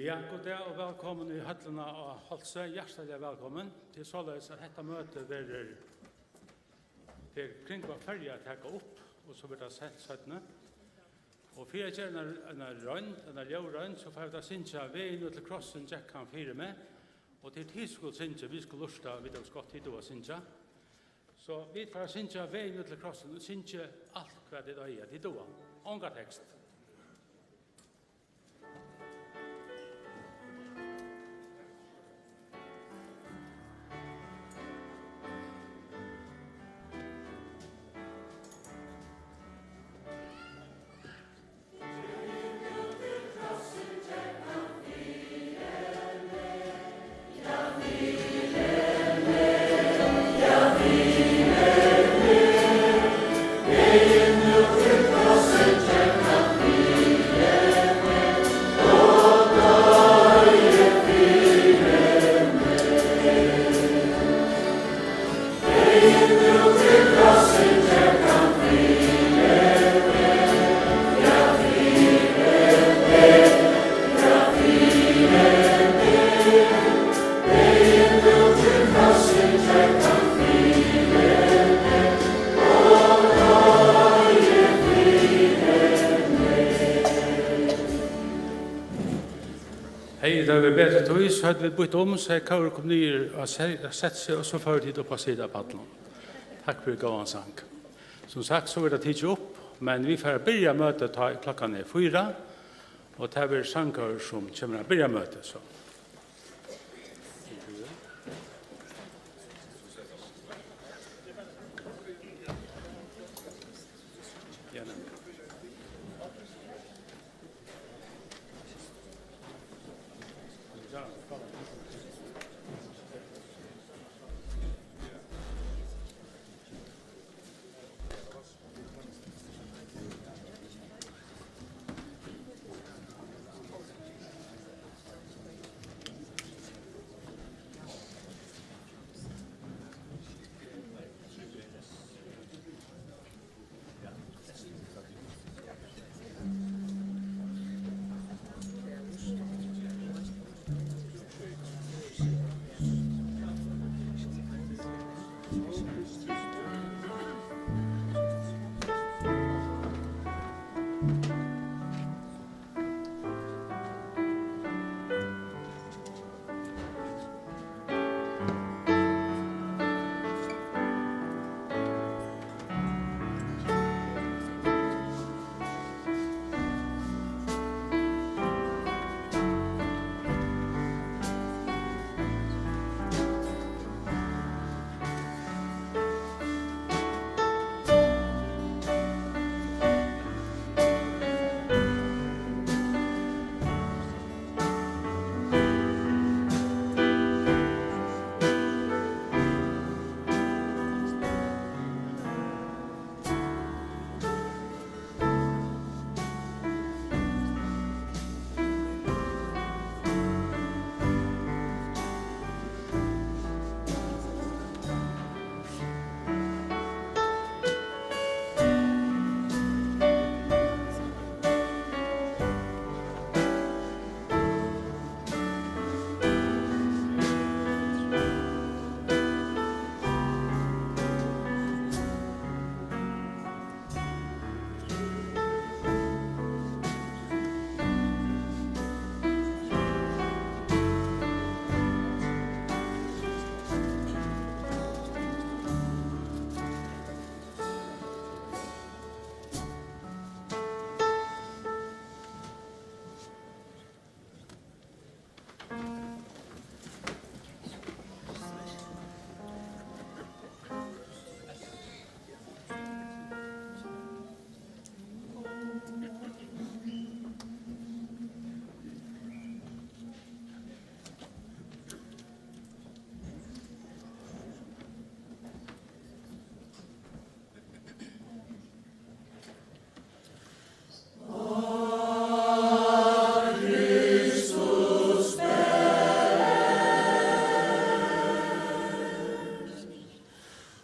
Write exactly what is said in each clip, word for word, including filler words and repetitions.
Ja, god dag og vælkomin í høllina á Hálsi. Hjartaliga vælkomin. Tað er soleiðis, at hetta møtið verður, fer Kringvarp Føroya at taka upp, og so verður tað sent seinni. Og fyri at gera eina, eina roynd, eina ljóðroynd, so fara vit at syngja: Vegin út til krossin gekk hann fyri meg. Og til tit skulu syngja, vit skulu lurta, vit hava skott, tit duga at syngja. So vit fara at syngja Vegin út til krossin, og syngja alt hvat tit eiga, tit duga. Ongan tekst. Hevði tað verið betri tíð, so høvdu vit býtt um, so hevði kórurin komið niður og se-, sett seg, og so fóru tit upp at sita á pallinum. Takk fyri góðan sang. Sum sagt, so verður tað tikið upp, men vit fara at byrja møtið, tá klokkan er fýra, og tað verður sangur, sum kemur at byrja møtið, so.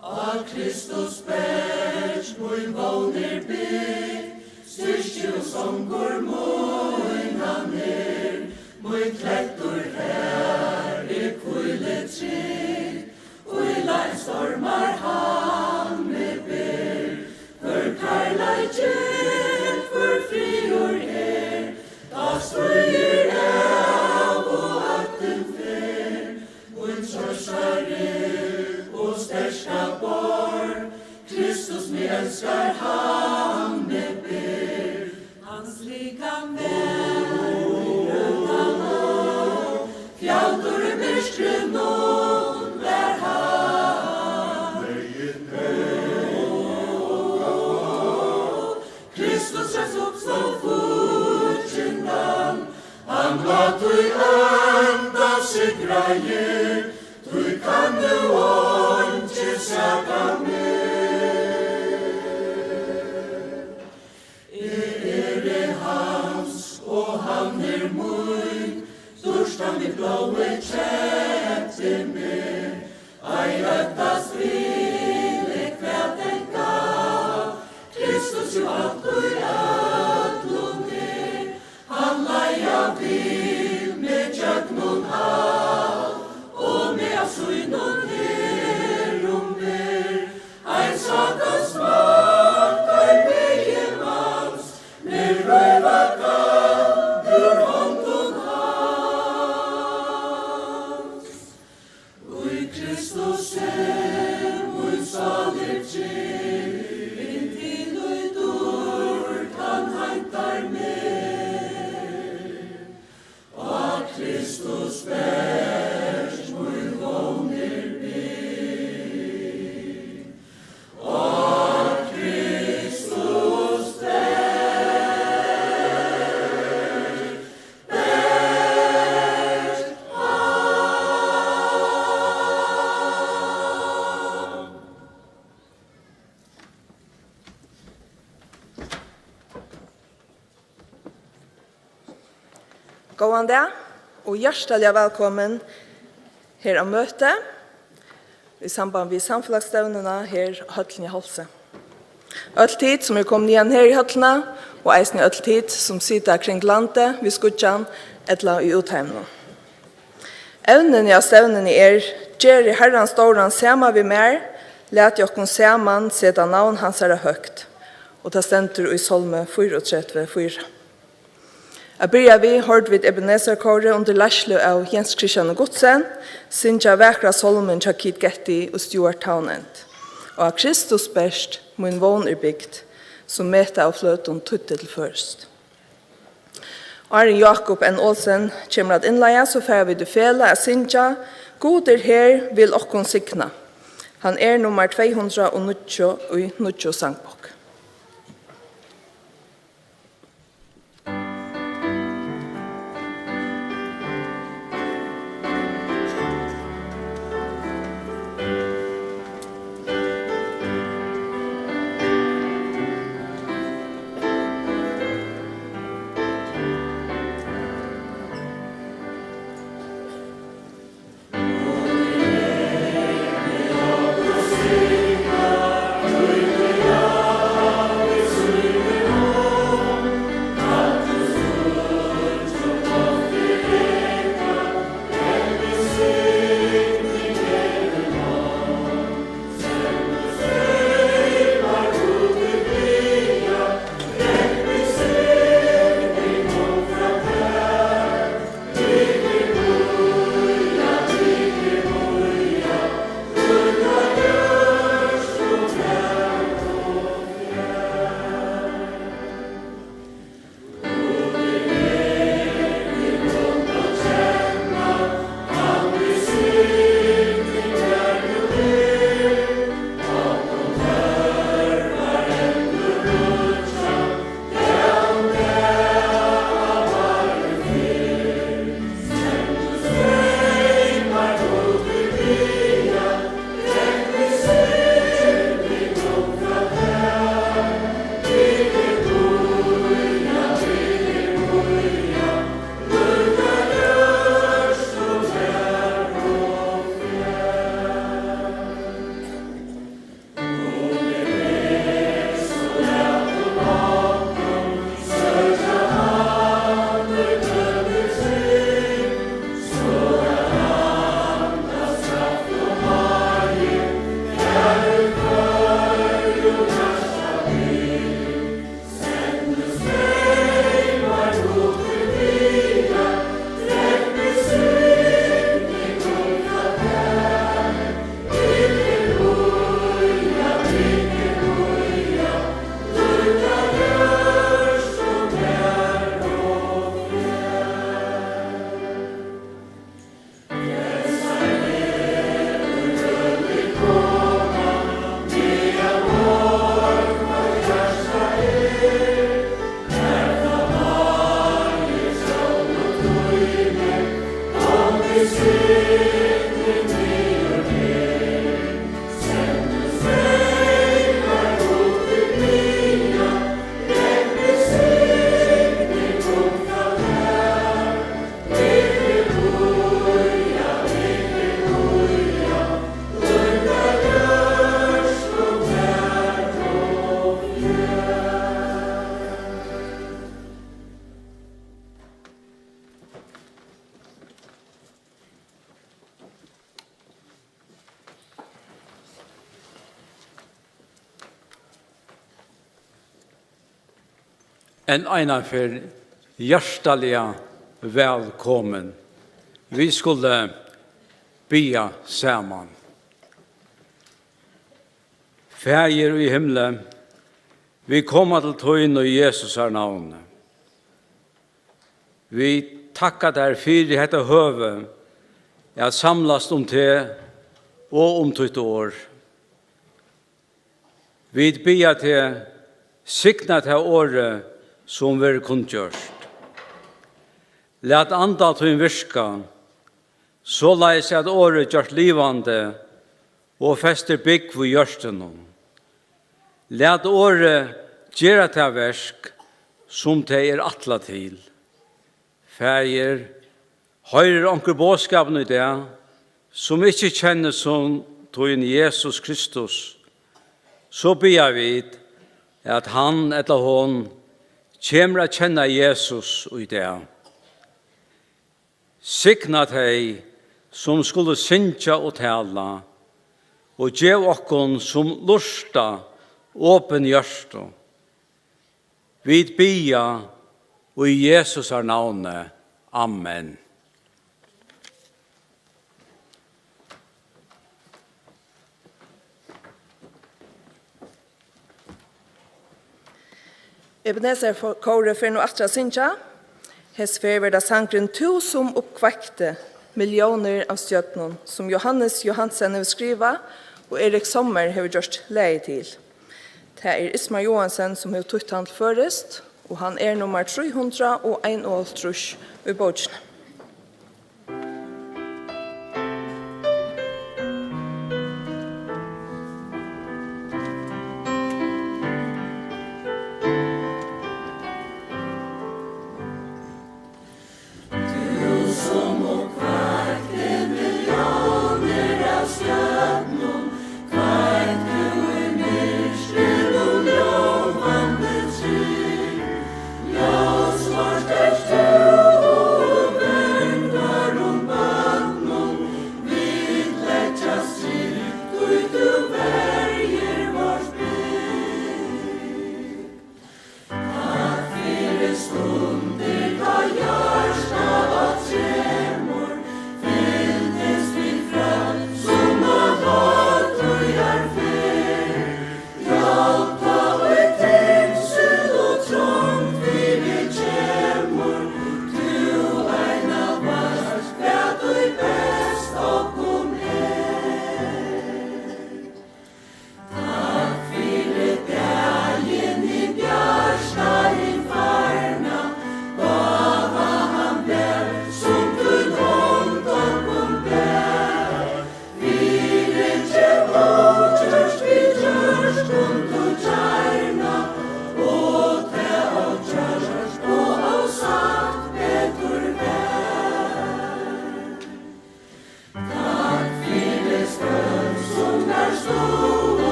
Á Kristus berg mín vón er bygd, styrki og songur mín hann er, Mín klettur, har eg hvíli trygg, í leiðstormar hann meg ber. Hvør kærleiki, hvør friður er, tá stígur av og óttin fer. Mín trøstari og sterka borg, Kristus meg elskar, hann meg ber. Hans likam var í røddanum, fjaldur í myrkrinum var hann. Kristus reis upp, sló fíggindin, hann lá tí ónda sigraði, tí kann nú eingin saka meg. Eg eri hans, og hann er mín, dýrt hann við blóði keypti meg. Ei óttast vil eg, hvat enn gal, Kristus jú alt í øllum er. Hann leiða vil meg gjøgnum alt, og meg av sínum herðum ber. Ein Satans mátt, ein vegi mans, meg røva kann úr hondum hans. Í Kristus er mín sál er trygg, inntil í dýrd hann heintar meg. Á Kristus bert mín vón er byggd. Á Kristus bert, bert hann. Góðan dag og hjartaliga vælkomin her á møti í samband við samfelagsstevnuna her á Høllini á Hálsi. Øll tit, sum eru komin niðan her í høllina, og eisini øll tit, sum sita kring landið við skíggjan ella í útheiminum. Evnini á stevnuni er: Gerið Harran stóran saman við mær, latið okkum saman seta navn hansara høgt, og tað stendur í Sálmi fýraogtretivu fýra. At byrja við hoyrdu vit Ebenezer-kórið undir leiðslu av Jens Christian Gutzen syngja vakra sálmin hjá Keith Getty og Stuart Townend, Á Kristus bert mín vón er byggd, sum Meta av Fløtum týddi til føroyskt. Áðrenn Jákup N. Olsen kemur at innleiða, so fara vit í felag at syngja Gud er her, vil okkum signa. Hann er nummar tvey hundrað og níggju í nýggju sangbók. Enn einaferð hjartaliga vælkomin. Vit skulu biðja saman. Faðir í himli, vit koma til tín í Jesusar navni. Vit takka tær fyri hetta høvið at samlast um teg og um títt orð. Vit biðja teg, signa tað orðið, sum verður kunngjørt. Lat anda tín virka, soleiðis at orðið gjørt livandi og festir búgv í hjørtunum. Lat orðið gera tað verk, sum tað er ætlað til. Faðir, hoyrir onkur boðskapin í dag, sum ikki kennir sum tín Jesus Kristus, so biðja vit, at hann ella hon kemur at kenna Jesus í dag. Signa tey, sum skulu syngja og tala, og gev okkum, sum lurta, opin hjørtu. Vit biðja í Jesusar navni. Amen. Ebenezer kórið fer nú aftur at syngja. Hesa ferð verður tað sangurin Tú, sum uppkveikti milliónir av stjørnum, sum Jóhannes Johansen hevur skrivað og Erik Sommer hevur gjørt lagið til. Tað er Ismar Johansen, sum hevur týtt hann til føroyskt, og hann er nummar trý hundrað og einoghálvtrýss í bókini.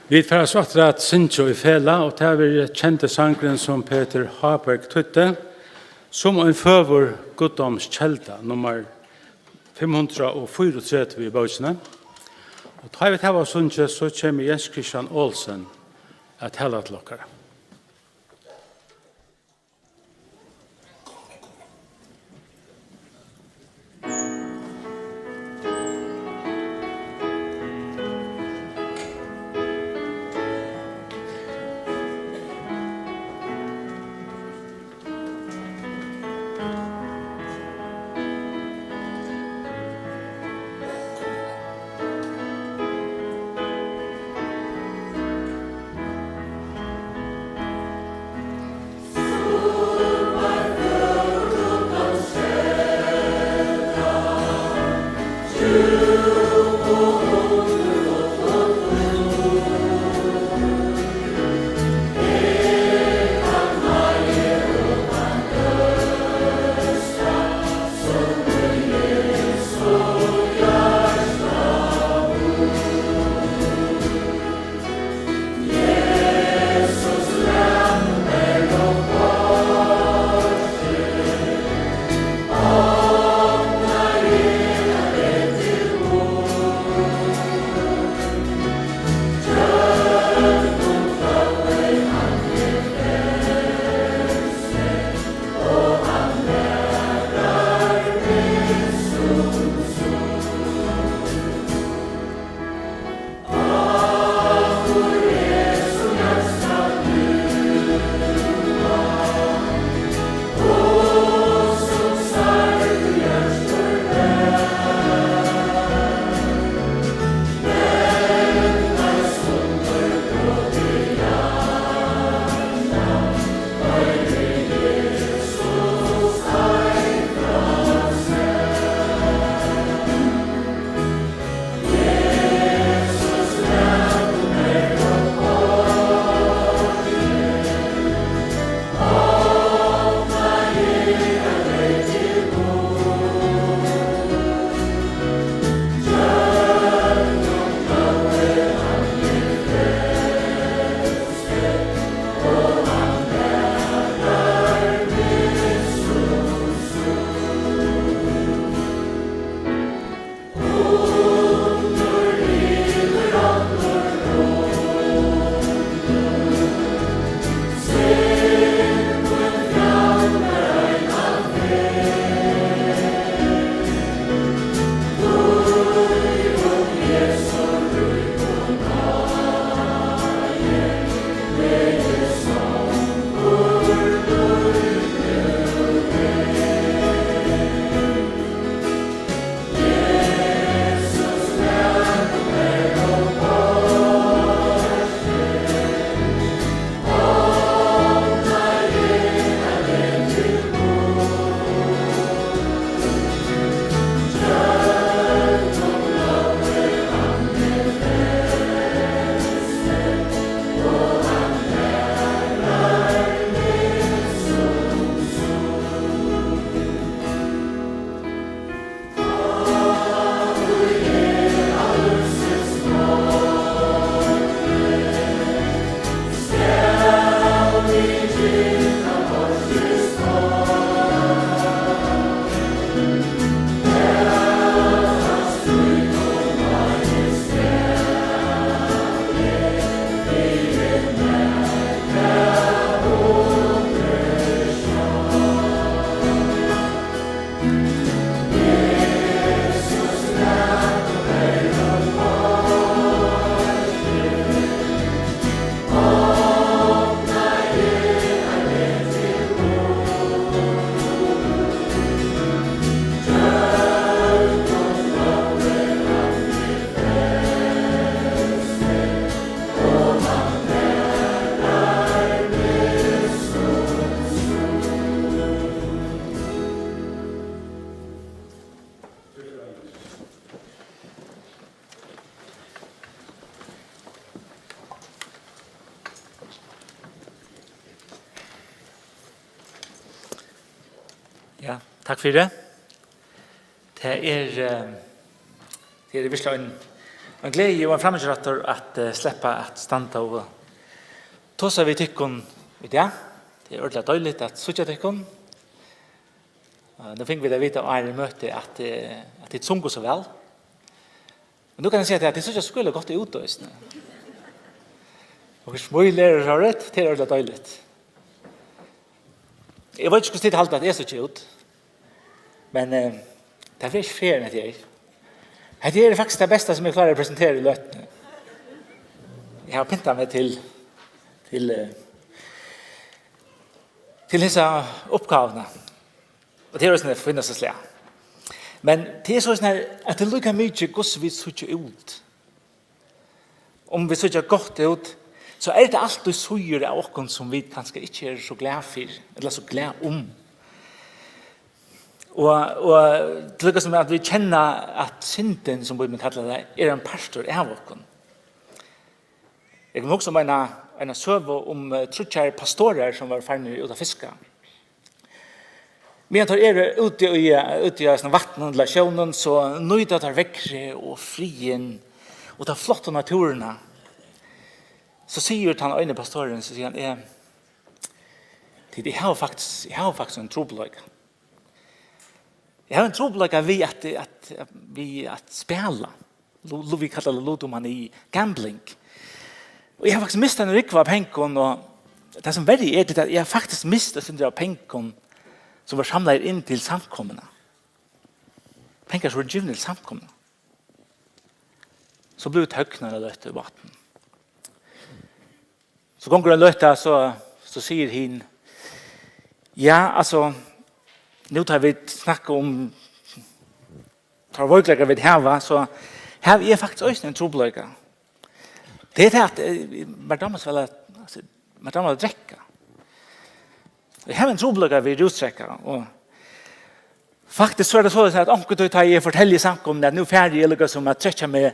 Vit fara so aftur at syngja í felag, og tað verður kendi sangurin, sum Petur Háberg týddi, Sum ein føgur guddómskelda, nummar fimm hundrað og fýraogtretivu í bókini. Og tá vit hava sungið, so kemur Jens Christian Olsen at tala til okkara. Ja, takk fyri. Tað er, eh, tað er virkuliga ein, ein gleði og ein framíhjárættur at, eh, sleppa at standa og tosa við tykkum í dag. Tað er ordiliga deiligt at síggja tykkum. Eh, nú fingu vit at vita áðrenn møtið at, eh, at tit sungu so væl. Men nú kann eg siga tað, at tit síggja so gott út eisini. Og smílið er so røtt, tað er ordiliga deiligt. Eg veit ikki, hvussu tit halda, at eg síggi út. Men, eh, tað er ikki fair, hetta her. Hetta her er faktiskt tað besta, sum eg klári at presentera í løtuni. Eg havi pyntað meg til, til, eh, til hesa uppgávuna. Og tað er eisini tað fínasta slag. Men tað er so her, at tað er líka mikið, hvussu vit síggja út. Um vit síggja gott út, so er tað altíð síður av okkum, sum vit kanska ikki eru so glað fyri, ella so glað um. Og, og til líka sum at vit kenna, at syndin, sum Bíblian kallar tað, er ein partur av okkum. Eg kann hugsa um eina, eina søgu um, eh, tríggjar pastorar, sum vóru farnir út at fiska. Meðan teir eru úti í, úti á, sånn, vatninum ella sjónum, so nýta teir veðrið og friðin og ta flottu náttúruna. So sigur tann eini pastorin, so sigur hann, eh, "Tit, eg havi faktiskt, eg havi faktiskt ein trupulleika. Eg havi ein trupulleika við at, at, við at spæla." Lu-, lu-, vit kalla tað ludomani, gambling. Og eg havi faktiskt mist ein rúgvu av pengum, og tað sum verri er, tað er, at eg havi faktiskt mist eitt sindur av pengum, sum vóru samlaðir inn til samkomuna. Pengar, sum vóru givnir til samkomuna. So blívur tøgn eina løtu í bátinum. So gongur ein løta, so, so sigur hin, "Ja, altso, nú tá vit snakka um teir veikleikar, vit hava, so havi eg faktiskt eisini ein trupulleika. Tað er tað, at, eh, mær dámar so væl at, altso, mær dámar at drekka. Eg havi ein trupulleika við rúsdrekka, og faktiskt so er tað soleiðis, at onkuntíð, tá eg fortelji í samkomuni, at nú fari eg líka sum at trekkja meg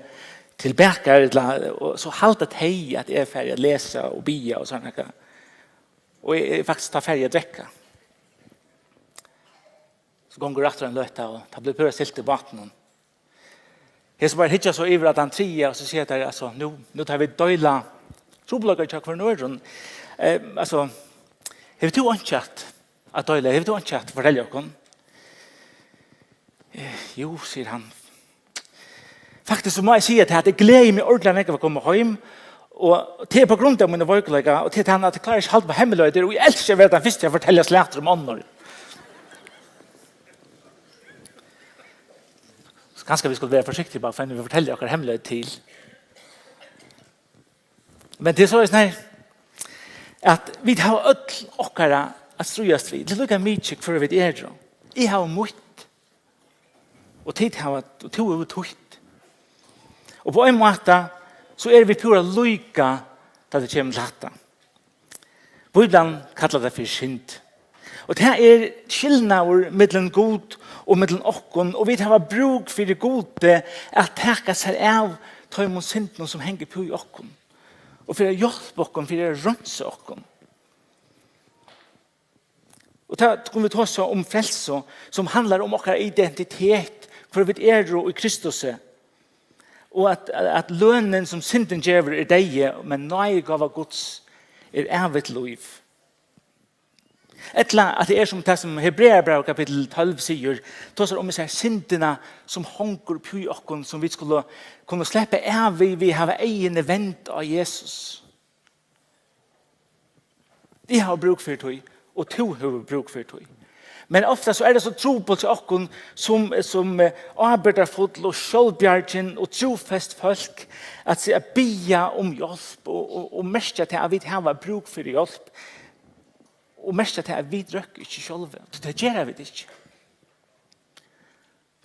tilbaka, ella, og so halda tey, at eg fari at lesa og biðja og sovorðið nakað. Og eg, eg faktiskt, tá fari eg at drekka." So gongur aftur ein løta, og tað blívur púra stilt í bátinum. Hesi báðir hyggja so yvir á tann triðja, og so siga teir, altso, "Nú, nú tá vit deila trupulleikar hjá hvørjum øðrum, eh, altso, hevur tú einki at, at deila? Hevur tú einki at fortelja okkum?" "Eh, jú," sigur hann. "Faktiskt, so má eg siga tað, at eg gleði meg ordiliga nógv at koma heim, og tað er pá grund av mínum veikleika, og tað er tann, at eg klári ikki at halda mær hemmeligheiti, og eg elski at vera tann fyrsti at fortelja slætur um onnur." So kanska vit skulu vera forsiktig við, hvønn vit fortelja okkara hemmeligheit til. Men tað er soleiðis, nei, at vit hava øll okkara at stríðast við. Tað er líka mikið, hvør vit eru. Eg havi mítt, og tit hava, og tú hevur títt. Og á ein máta, so eru vit púra líka, tá tað kemur til hatta. Bíblian kallar tað fyri synd. Og tað er skilnaður millum Gud og millum okkum, og vit hava brúk fyri Gudi at taka sær av teimum syndunum, sum hanga uppi í okkum, og fyri at hjálpa okkum, fyri at reinsa okkum. Og tá kunnu vit tosa um frelsu, sum handlar um okkara identitet, hvør vit eru í Kristusi, og at, at lønin, sum syndin gevur, er deyði, men náðigáva Guds er ævigt lív. Ella at tað er sum tað, sum Hebrearabrævið kapittul tólv sigur, tosar um hesa syndina, sum hongur uppi í okkum, sum vit skulu kunna sleppa av við, við at hava eyguni vend á Jesus. Eg havi brúk fyri tí, og tú hevur brúk fyri tí. Men ofta so er tað so trupult hjá okkum, sum, sum, eh, ábyrgdarfull og sjálvbjargin og trúfest fólk, at siga, biðja um hjálp og, og, og merkja tað, at vit hava brúk fyri hjálp. Og merkja tað, at vit røkka ikki sjálvi. Tað gera vit ikki.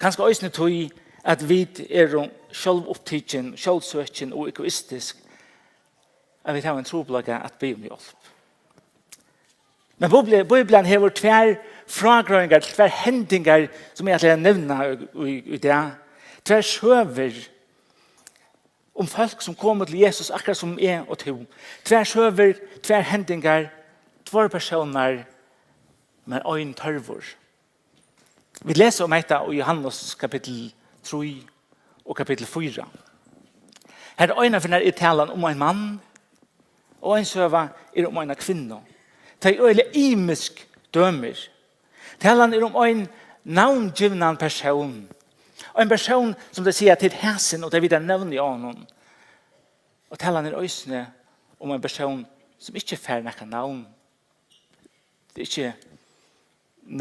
Kanska eisini tí, at vit eru sjálvupptikin, sjálvsøkin og egoistisk, at vit hava ein trupulleika at biðja um hjálp. Men Bíbli- Bíblian hevur tvær frágreiðingar, tvær hendingar, sum eg ætli at nevna í, í, í dag. Tvær søgur um fólk, sum komu til Jesus, akkurát sum eg og tú. Tvær søgur, tvær hendingar, tveir persónar, men ein tørvur. Vit lesa um hetta í Jóhannes kapittul trý og kapittul fýra. Her einaferð er talan um ein mann, og ein søga er um eina kvinnu. Tey eru øgiliga ymisk dømir. Talan er um ein navngivnan persón. Ein persón, sum tey siga, til hasin, og tey vita navnið á honum. Og talan er eisini um ein persón, sum ikki fær nakað navn. Tað er ikki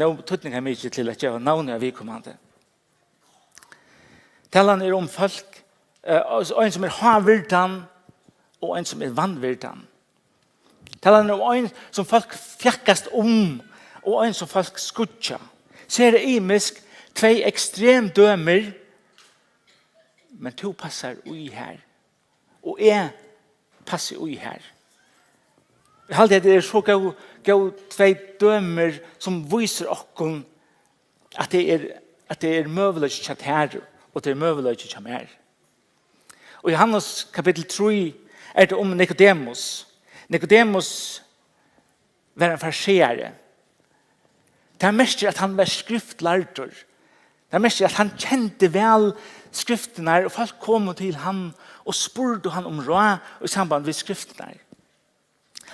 nóg týdningarmikið til at geva navnið á viðkomandi. Talan er um fólk, eh, ein, sum er hávirdan, og ein, sum er vanvirdan. Talan er um ein, sum fólk fjakkast um, og ein, sum fólk skýggja. Sera ymisk, tvey ekstrem dømir, men tú passar í her. Og eg passi í her. Eg haldi, at tað er so góð, góð tvey dømir, sum vísir okkum, at tað er, at tað er møguleiki hjá tær, og tað er møguleiki hjá mær. Og í Jóhannes kapittul trý er tað um Nikodemus. Nikodemus var ein fariseari. Tað merkir, at hann var skriftlærdur. Tað merkir, at hann kendi væl skriftirnar, og fólk komu til hann og spurdu hann um ráð í samband við skriftirnar.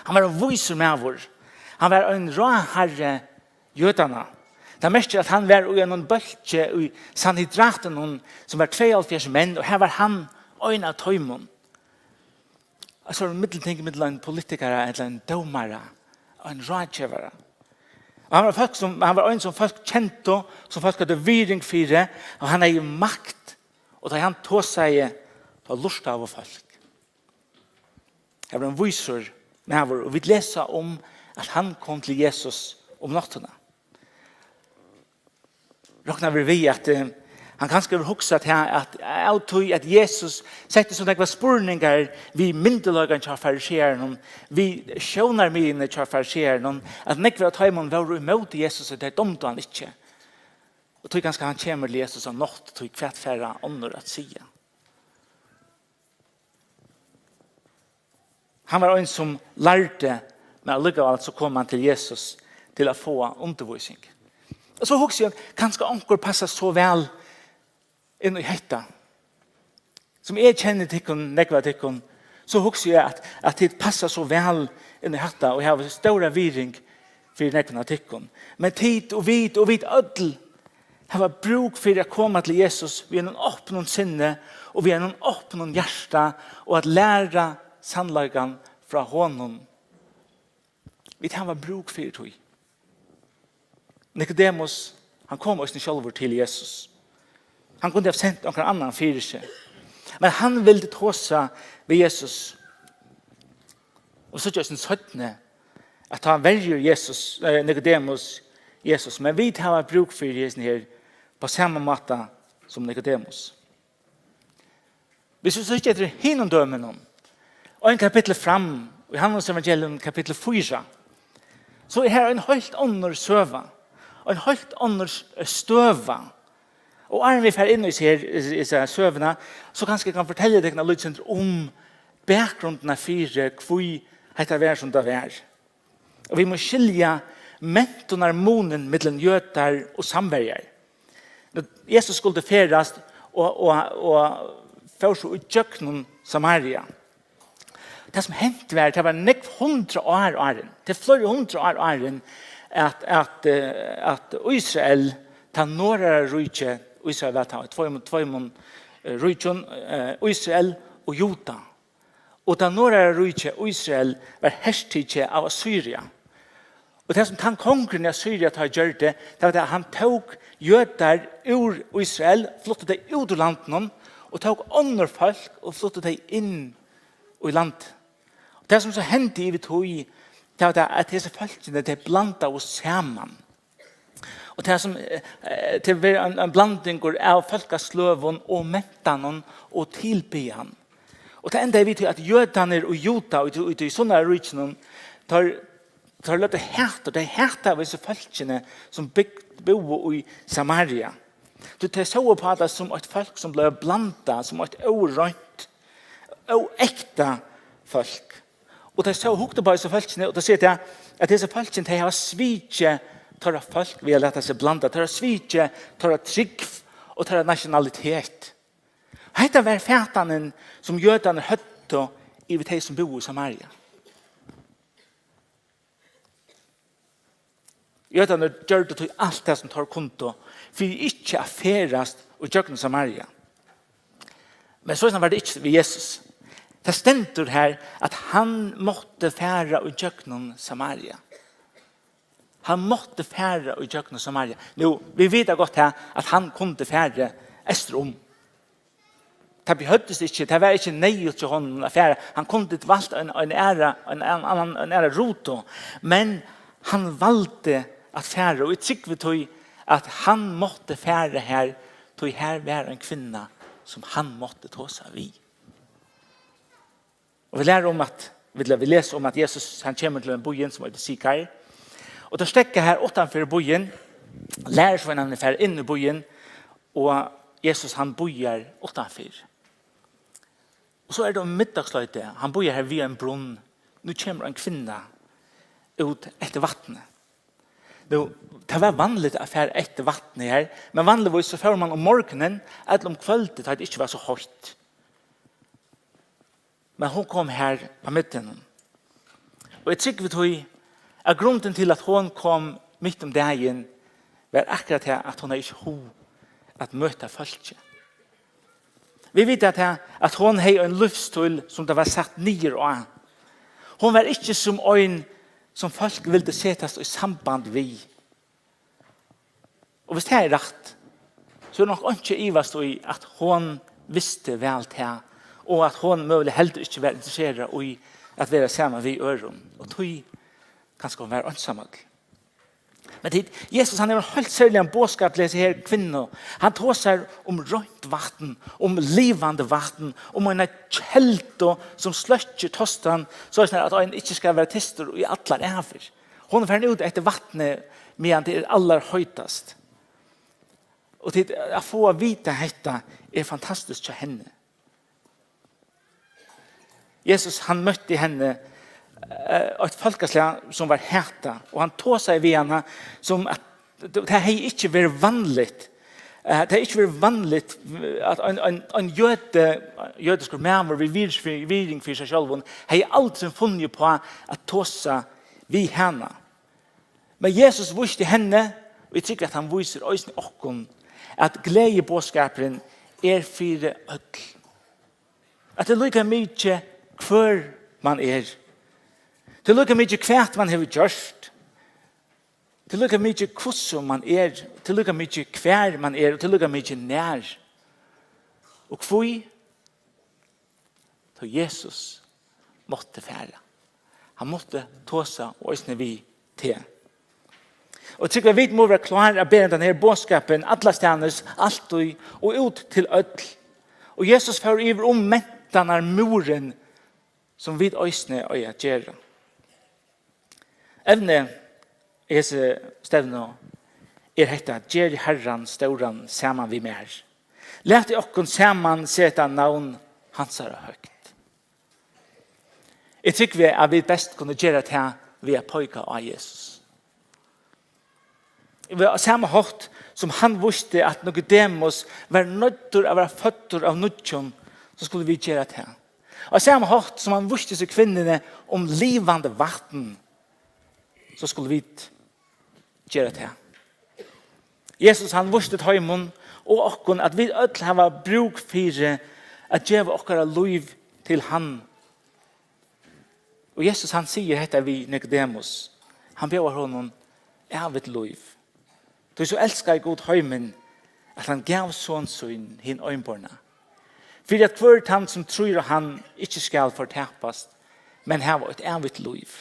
Hann var ein vísur maður. Hann var ein ráðharri jødanna. Tað merkir, at hann var í einum bólki í Sanhedrinum, sum var tveyoghálvfjerðs menn, og her var hann ein av teimum. Altso, eitt millumting millum ein politikara ella ein dómara og ein ráðgevara. Og hann var fólk, sum, hann var ein, sum fólk kendu, sum fólk høvdu virðing fyri, og hann hevði makt, og tá hann tosaði, tá lurtaðu fólk. Hann var ein vísur maður, og vit lesa um, at hann kom til Jesus um náttina. Rokna vit við, at, eh, hann kanska hevur hugsað her, at av tí at Jesus setti so nógvar spurningar við myndugleikan hjá farisearunum, við sjónarmiðini hjá farisearunum, at nógvir av teimum vóru ímóti Jesus, og teir dámdu hann ikki. Og tí kanska hann kemur til Jesus á nátt, tí hvat fara onnur at siga? Hann var ein, sum lærdi, men allíkavæl so kom hann til Jesus til at fáa undirvísing. Og so hugsi eg, kanska onkur passar so væl inn í hetta. Sum eg kenni tykkum, nógv av tykkum, so hugsi eg, at, at tit passa so væl inn í hatta og hava stóra virðing fyri nógvum av tykkum. Men tit og vit og vit øll hava brúk fyri at koma til Jesus við einum opnum sinni og við einum opnum hjarta og at læra sannleikan frá honum. Vit hava brúk fyri tí. Nikodemus, hann kom eisini sjálvur til Jesus. Hann kundi havt sent onkran annan fyri seg. Men hann vildi tosa við Jesus. Og so eisini seinni, at tá verjur Jesus, eh, Nikodemus Jesus. Men vit hava brúk fyri hesum her, á sama máta sum Nikodemus. Hvis vit síggja eftir hinum dømunum, ein kapittul fram, í Jóhannes evangelium kapittul fýra, so er her ein heilt onnur søga, ein heilt onnur s-, støða. Og áðrenn vit fara inn í hesa her, í, í hesa søguna, so kanska eg kann fortelja tykkum eitt lítið sindur um bakgrundina fyri, hví hetta var, sum tað var. Og vit mugu skilja mentanarmunin millum jødar og samverjar. Jesus skuldi ferðast og, og, og fór so í gjøgnum Samaria. Tað, sum hent var, tað var nógv hundrað ár áðrenn, tað er fleiri hundrað ár áðrenn, at, at, eh, at Ísrael, tað norðara ríkið, Ísrael var tá í tveimum, tveimum, eh, ríkjum, eh, Ísrael og Juda. Og tað norðara ríkið, Ísrael, var hertikið av Assyria. Og tað, sum tann kongurin í Assyria tá gjørdi, tað var tað, at hann tók jødar úr Ísrael, flutti tey út úr landinum, og tók onnur fólk og flutti tey inn í landið. Og tað, sum so hendi yvir tíð, tað var tað, at hesi fólkini, tey blandaðu saman. Og tað, sum, eh, eh, tað verður ein, ein blandingur av fólkasløgum og mentanum og tilbiðjan. Og tað endaði við tí, at jødarnir og Juda, og í, í, í sunnara ríkinum, teir Teir løgdu hatur, tey hataðu hesi fólkini, sum bygd, búðu í Samaria. Tí tey sóu upp á tað sum eitt fólk, sum bleiv blandað, sum eitt óreint, óekta fólk. Og tey sóu, hugdu upp á hesi fólkini, og tað sigur tað, at hesi fólkini, tey hava svikið teirra fólk við at lata seg blanda, tey hava svikið teirra trúgv og teirra nationalitet. Hetta var fatanin, sum jødarnir høvdu yvir tey, sum búðu í Samaria. Jødarnir gjørdu tí alt tað, sum teir kundu, fyri ikki at ferðast í gjøgnum Samaria. Men soleiðis var tað ikki við Jesus. Tað stendur her, at hann mátti fara í gjøgnum Samaria. Hann mátti fara í gjøgnum Samaria. Nú, vit vita gott her, at hann kundi farið eystur um. Tað behøvdist ikki, tað var ikki neyðugt hjá honum at fara. Hann kundi valt ein, ein aðra, ein, ein annan, ein aðra rutu, men hann valdi at fara, og eg trúgvi tí, at hann mátti fara har, tí har var ein kvinna, sum hann mátti tosa við. Og vit læra um at, vit, vit lesa um, at Jesus, hann kemur til ein býin, sum eitur Sikar. Og teir steðga har uttanfyri býin, lærisveinarnir fara inn í býin, og Jesus, hann bíðar uttanfyri. Og so er tað um middagsleitið, hann bíðar har við ein brunn. Nú kemur ein kvinna út eftir vatni. Nú, tað var vanligt at fara eftir vatni har, men vanligvis so fór man um morgunin ella um kvøldið, tá tað ikki var so heitt. Men hon kom har á middaginum. Og eg trúgvi tí, at grundin til, at hon kom mitt um dagin, var akkurát tað, at hon hevði ikki hug at møta fólki. Vit vita tað, at hon hevði ein lívsstíl, sum tað var sett niður á. Hon var ikki sum ein, sum fólk vildu setast í samband við. Og viss tað er rætt, so er nokk einki at ivast í, at hon visti væl tað, og at hon møguliga heldur ikki var interesserað í at vera saman við øðrum, og tí kanska hon var einsamøll. Men tit, Jesus, hann hevur ein heilt serligan boðskap til hesa her kvinnu. Hann tosar um reint vatn, um livandi vatn, um eina keldu, sum sløkkir tostan, soleiðis at ein ikki skal vera tystur í allar ævir. Hon er farin út eftir vatni, meðan tað er allarheitast. Og tit, at fáa at vita hetta er fantastiskt hjá henni. Jesus, hann møtti henni, eh, eitt fólkaslag, sum var hatað, og hann tosaði við hana, sum at tað hevði ikki verið vanligt. Eh, tað hevði ikki verið vanligt, eh, at ein, ein, ein jødi, jødiskur maður við vir-, við-, virðing fyri seg sjálvum, hevði aldrin funnið upp á at tosa við hana. Men Jesus vísti henni, og eg trúgvi, at hann vísir eisini okkum, at gleðiboðskapurin er fyri øll. At tað er líka mikið, hvør man er. Tað er líka mikið, hvat man hevur gjørt. Tað er líka mikið, hvussu man er. Tað er líka mikið, hvar man er, og tað er líka mikið, nær. Og hví? Tá Jesus mátti fara. Hann mátti tosa og eisini við teg. Og eg trúgvi, at vit mugu vera klár at bera hendan her boðskapin allastaðnis, altíð og út til øll. Og Jesus fór yvir um mentanarmúrin, sum vit eisini eiga at gera. Evnið í hesi stevnu er hetta: Ger Harran stóran saman við mær. Latið okkum saman seta navn hansara høgt. Eg trúgvi, at vit best kunnu gera tað við at peika á Jesus. Á sama hátt sum hann vísti, at Nikodemus var noyddur at vera føddur av nýggjum, so skulu vit gera tað. Á sama hátt sum hann vísti hesi kvinnuni um livandi vatn, so skulu vit gera tað. Jesus, hann vísti teimum og okkum, at vit øll hava brúk fyri at geva okkara lív til hann. Og Jesus, hann sigur hetta við Nikodemus. Hann bjóðar honum ævigt lív. Tí so elskaði Gud heimin, at hann gav son sín hin einborna, fyri at hvør tann, sum trýr á hann, ikki skal fortapast, men hava eitt ævigt lív.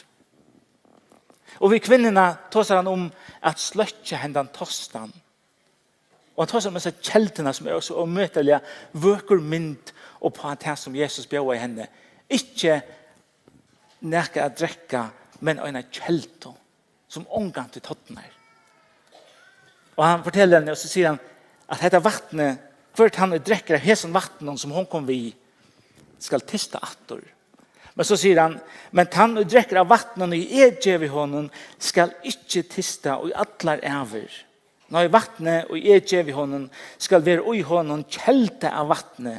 Og við kvinnuna tosar hann um at sløkkja hendan tostan. Og hann tosar um hesa kelduna, sum er so ómetaliga vøkur mynd uppá tað, sum Jesus bjóðaði henni. Ikki nakað at drekka, men eina keldu, sum ongantíð tornar. Og hann fortelur henni, og so sigur hann, at hetta vatnið, hvør tann ið drekkur av hesum vatninum, sum hon kom við, skal tysta aftur. Men so sigur hann, men tann ið drekkur av vatninum, ið eg gevi honum, skal ikki tysta í allar ævir. Nei, vatnið, ið eg gevi honum, skal vera í honum kelda av vatni,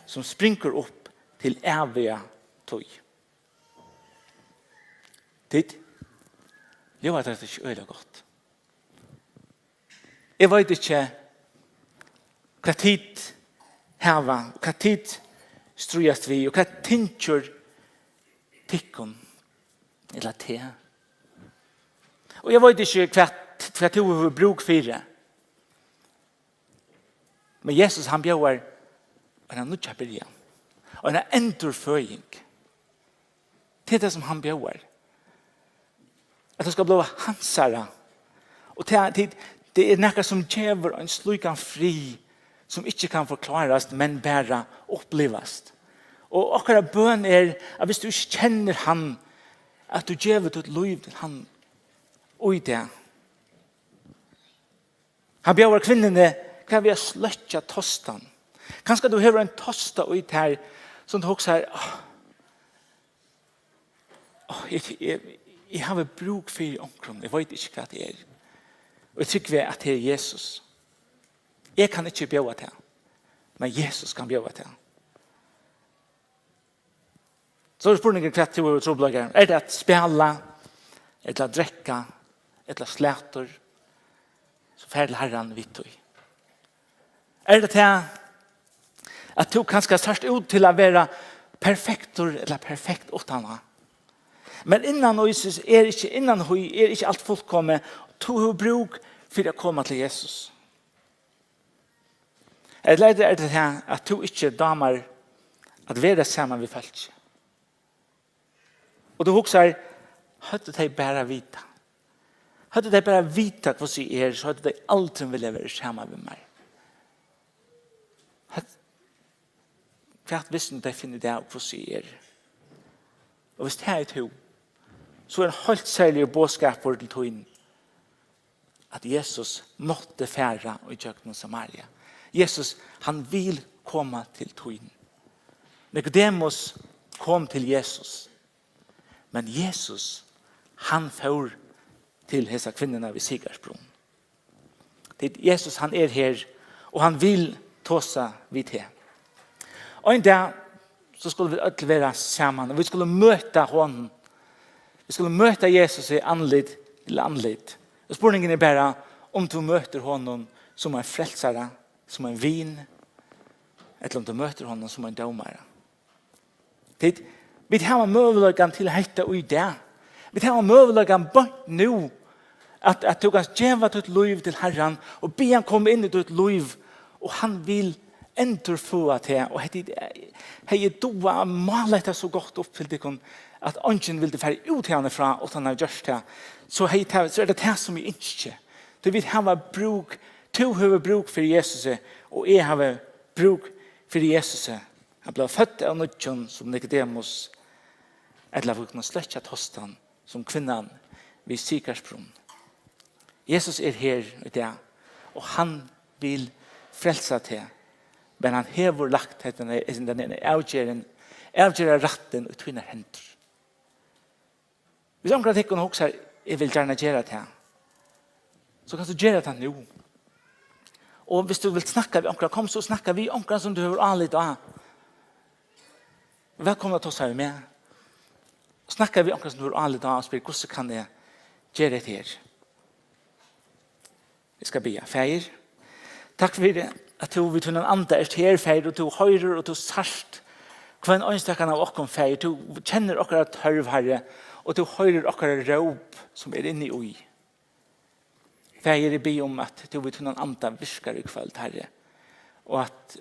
sum springur upp til æviga tíð. Tit, ljóðar tað ikki øgiliga gott? Eg veit ikki, hvat tit hava, hvat tit stríðast við, og hvat tyngir tykkum, ella teg. Og eg veit ikki, hvat, hvat tú hevur brúk fyri. Men Jesus, hann bjóðar eina nýggja byrjan, eina endurføðing. Tað er tað, sum hann bjóðar. At tú skal blíva hansara. Og tað, tað, tað er nakað, sum gevur ein slíkan frið, sum ikki kann forklárast, men bara upplivast. Og okkara bøn er, at viss tú ikki kennir hann, at tú gevur títt lív til hann í dag. Hann bjóðar kvinnuni, hvat við at sløkkja tostan. Kanska tú hevur ein tosta í tær, sum tú hugsar, "Áh, áh, eg, eg, eg havi brúk fyri onkrum, eg veit ikki, hvat tað er. Og eg trúgvi, at tað er Jesus. Eg kann ikki bjóða tað, men Jesus kann bjóða tað." So er spurningurin, hvat tú hevur trupulleikar. Er tað at spæla, ella at drekka, ella slatur? So far til Harran við tí. Er tað tað, at tú kanska sært út til at vera perfektur ella perfekt uttan á? Men innan í seg er ikki, innan í er ikki alt fullkomið. Tú hevur brúk fyri at koma til Jesus. Ella er tað, er tað tað, at tú ikki dámar at vera saman við fólki? Og tú hugsar, høvdu tey bara vitað. Høvdu tey bara vitað, hvussu eg eri, so høvdu tey aldrin viljað verið saman við mær. Høvdu, hvat vistu tey finna út av, hvussu eg eri? Og viss tað er tú, so er ein heilt serligur boðskapur til tín, at Jesus mátti fara í gjøgnum Samaria. Jesus, hann vil koma til tín. Nikodemus kom til Jesus, men Jesus, hann fór til hesa kvinnuna við Sikarsbrunn. Tí Jesus, hann er her, og hann vil tosa við teg. Og ein dag, so skulu vit øll vera saman, og vit skulu møta honum. Vit skulu møta Jesus í andlit til andlit. Og spurningurin er bara, um tú møtir honum sum ein frelsara, sum ein vin, ella um tú møtir honum sum ein dómara. Tit, vit hava møguleikan til hetta í dag. Vit hava møguleikan beint nú, at, at tú kanst geva títt lív til Harran og biðja hann koma inn í títt lív, og hann vil endurføða teg. Og hetta, hevði eg dugað at mála hetta so gott upp til tykkum, at eingin vildi fara út hiðani frá uttan at hava gjørt tað, so hevði tað, so er tað tað, sum eg ynski. Tí vit hava brúk, tú hevur brúk fyri Jesusi, og eg havi brúk fyri Jesusi. At blíva fødd av nýggjum sum Nikodemus, ella at vit kunnu sløkkja tostan sum kvinnan við Sikarsbrunn. Jesus er her í dag, og hann vil frelsa teg, men hann hevur lagt hetta, hetta, hetta avgerðin, avgerðarrættin í tínar hendur. Viss onkur av tykkum hugsar, "Eg vil gjarna gera tað," so kanst tú gera tað nú. Og viss tú vilt snakka við onkran, kom so snakka við onkran sum tú hevur álit á. Vælkomin at tosa við meg. Snakka við onkran sum tú hevur álit á og spyr, "Hvussu kann eg gera hetta her?" Eg skal biðja. Faðir, takk fyri, at tú við tínum anda ert her, Faðir, og tú hoyrir og tú sært hvønn einstakan av okkum, Faðir. Tú kennir okkara tørv, Harri, og tú hoyrir okkara róp, sum er inni í. Faðir, eg biði um, at tú við tínum anda virkar í kvøld, Harri, og at,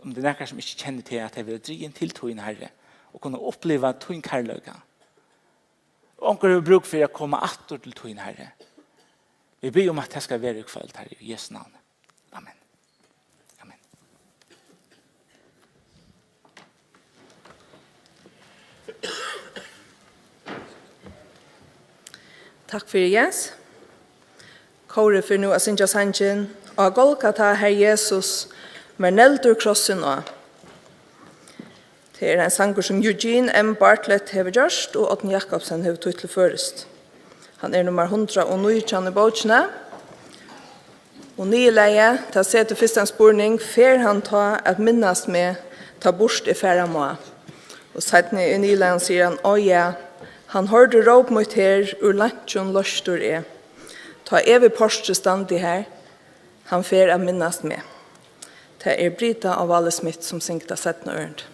um tað er nakar, sum ikki kennir teg, at tey verða drigin til tín, Harri, og kunna uppliva tín kærleika. Og onkur hevur brúk fyri at koma aftur til tín, Harri. Vit biðja um, at tað skal vera í kvøld, Harri, í Jesu navni. Amen. Amen. Takk fyri, Jens. Kórið fer nú at syngja sangin Á Golgata, har Jesus var negldur krossin á. Tað er ein sangur, sum Eugene M. Bartlett hevur gjørt, og Árni Jacobsen hevur týtt til føroyskt. Hann er nummar hundrað og nítjan í bókini. Og niðurlagið, tað setir fyrst ein spurning: Fer hann tá at minnast meg, tá burtur eg fara má? Og seinni í niðurlagnum sigur hann: Ó ja, hann hoyrdi róp mítt her, úr leinkjum loystur eg. Tá eg við portrið standi har, hann fer at minnast meg. Tað er Brita á Váli Smith, sum syngur tað seinna ørindið.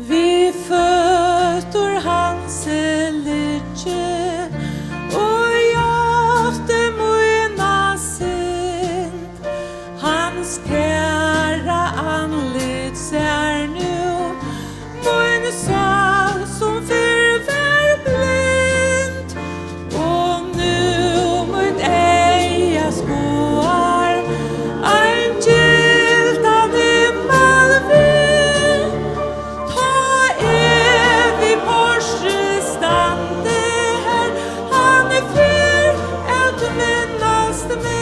Við føtur hans eg liggi og játti mína synd. Hans kæra andlit sær nú mín sál, sum fyrr var blind. Og nú mítt eyga skoðar ein gyltan himmal við. Tá eg við portrið standi har, hann fer at minnast meg.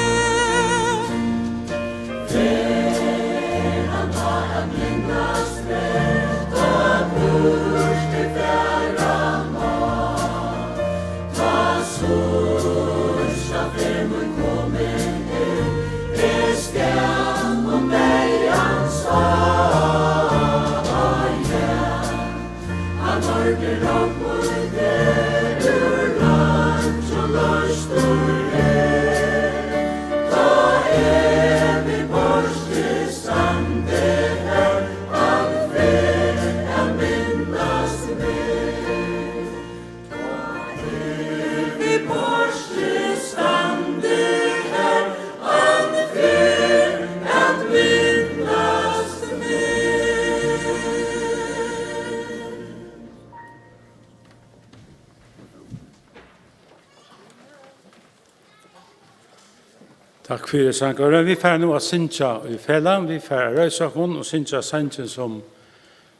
Takk fyri, sangarar. Vit fara nú at syngja í felag. Vit fara at reisa okkum og syngja sangin, sum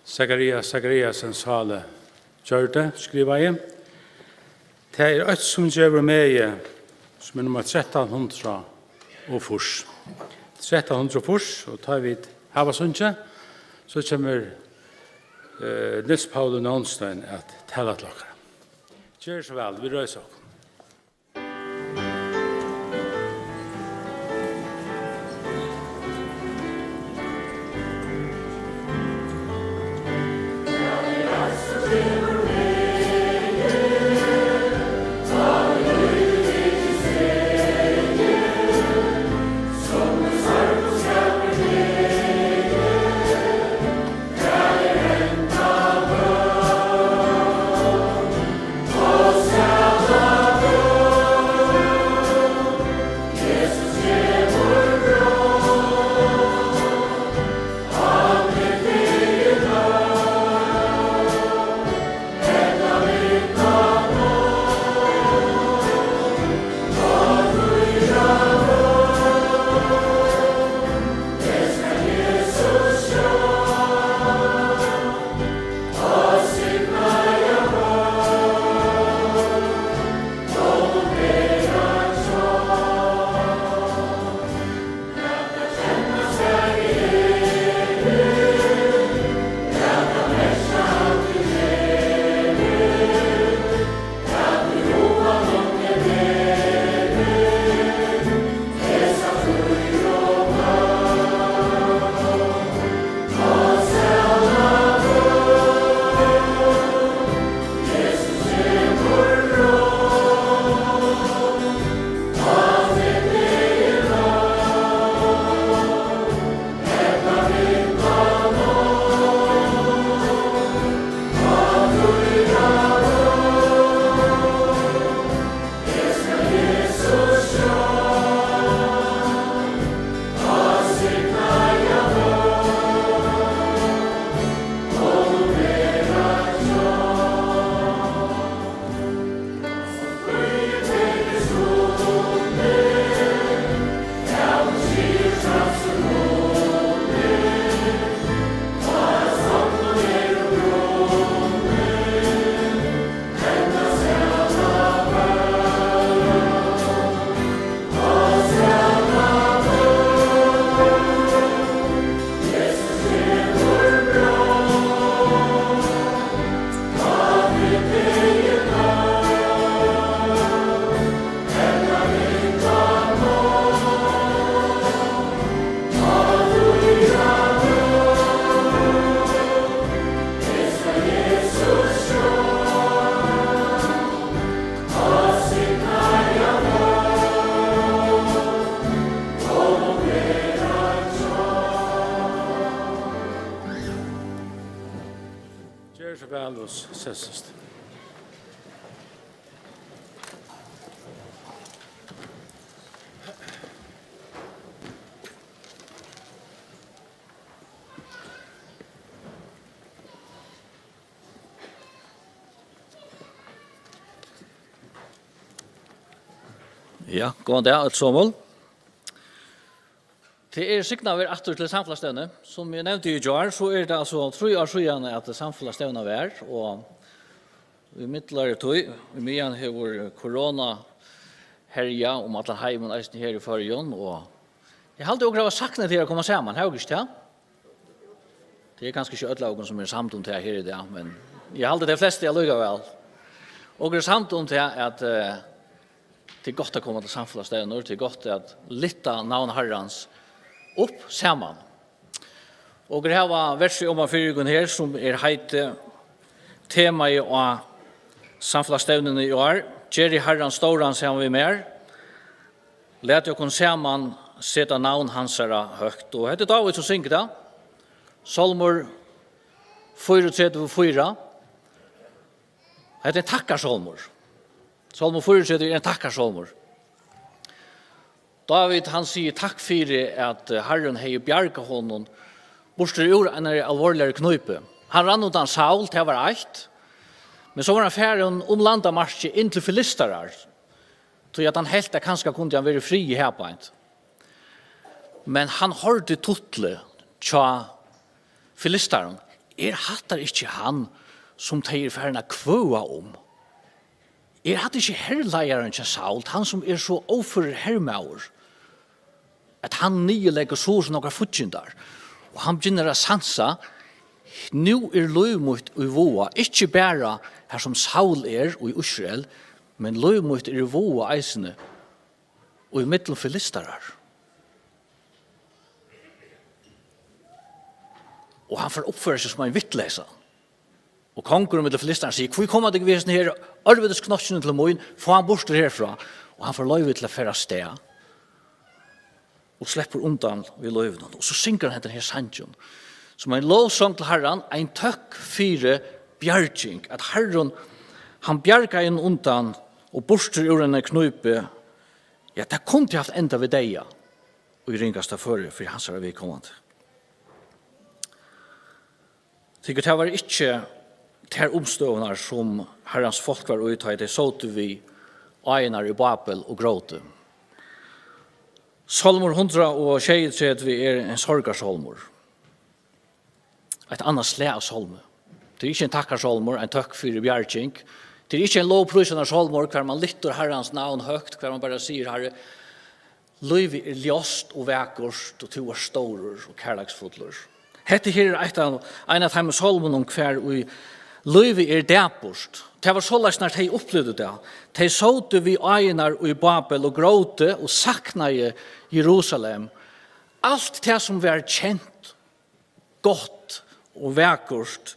Zacharias Zachariasen sáli gjørdi, skrivaði. Tað er eitt, sum gevur megi, sum er nummar trettan hundrað og fýrs. Trettan hundrað og fýrs, og tá vit hava sungið, so kemur, eh, Niels Pauli Nonstein at tala til okkara. Ger so væl, vit reisa okkum. Ja, góðan dag, øll somul. Tað er signað at vera aftur til samfelagsstevnu. Sum eg nevndi í gjár, so er tað altso trý ár síðan, at samfelagsstevna var, og í midlari tíð, í meðan hevur korona herjað um allan heimin, eisini her í Føroyum, og eg haldi, okur hava saknað tí at koma saman, hava okur ikki tað? Tað er kanska ikki øll av okum, sum eru samd um tað her í dag, men eg haldi, tey flestu allíkavæl. Okur eru samd um tað, at, eh, tað er gott at koma til samfelagsstevnur, tað er gott at lyfta navn Harrans upp saman. Okur hava versið oman fyri okum her, sum er heitið, temaið á samfelagsstevnuni í ár: Gerið Harran stóran saman við mær. Latið okkum saman seta navn hansara høgt. Og hetta er Dávid, sum syngur tað. Sálmur fýraogtretivu fýra. Hetta er ein takkarsálmur. Sálmur fýraogtretivu er ein takkarsálmur. Dávid, hann sigur takk fyri, at, eh, Harrin hevði bjargað honum burtur úr einari alvorligari knípu. Hann rann undan Saul, tað var eitt. Men so var hann farin um landamarkið inn til filistarar, tí at hann helt, at kanska kundi hann verið í friði her beint. Men hann hoyrdi tutlið hjá filistarum. Er hatta ikki hann, sum tey eru farin at kvøða um? Er hatta ikki herleiðarin hjá Saul, hann sum er so óførur hermaður, at hann niðurleggur so og so nógvar fíggindar? Og hann begynnar at sansa, nú er lív mítt í váða, ikki bara har sum Saul er í Ísrael, men lív mítt er í váða eisini í millum filistarar. Og hann fer at uppføra seg sum ein vitleysa. Og kongurin millum filistarar sigur: Hví koma tykur við hesum her ørvitisknokkinum til mín? Fá hann burtur herfrá. Og hann fær loyvi til at fara av stað og sleppur undan við lívinum. Og so syngur hann hendan her sangin, sum ein lovsong til Harran, ein tøkk fyri bjarging, at Harrin, hann bjargaði honum undan og burtur úr eini knípu. Ja, tað kundi havt endað við deyða í ringasta føri fyri hansara viðkomandi. Tykur, tað var ikki tær umstøðurnar, sum Harrans fólk var í, tá ið tey sótu við áirnar í Babel og grótu. Sálmur hundrað og sjeyogtretivu er ein sorgarsálmur. Eitt annað slag av sálmi. Tað er ikki ein takkarsálmur, ein tøkk fyri bjarging. Tað er ikki ein lovprísanarsálmur, hvar man lyftir Harrans navn høgt, hvar man bara sigur: Harri, lívið er ljóst og vakurt, og tú ert stórur og kærleiksfullur. Hetta her er eitt av, ein av teimum sálmunum, hvar í lívið er dapurt. Tað var soleiðis, nær tey upplivdu tað. Tey sótu við áirnar í Babel og grótu og saknaðu Jerusalem. Alt tað, sum var kent, gott og vakurt,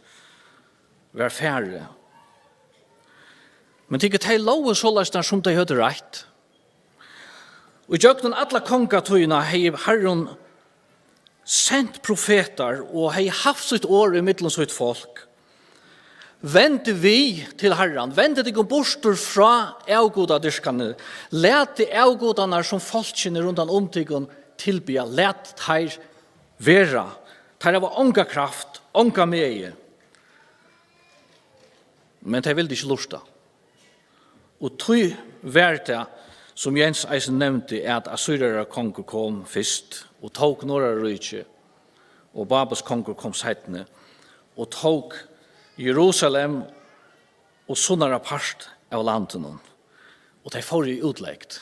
var farið. Men tykur, tey lógu soleiðis, nær sum tey høvdu rætt. Og ígjøgnum alla kongatíðina hevði Harrin sent profetar og hevði havt sítt orð í millum sítt fólk. Vendið við til Harran, vendið tykkum burtur frá avgudadyrkani, latið avgudarnar, sum fólkini rundan um tykkum tilbiðja, lat teir vera. Teir hava onga kraft, onga megi. Men tey vildu ikki lurta. Og tí var tað, sum Jens eisini nevndi, at Assyrara kongur kom fyrst og tók Norðara ríki og Babels kongur kom seinni og tók Jerusalem og sunnara part av landinum. Og tey fóru í útlegd,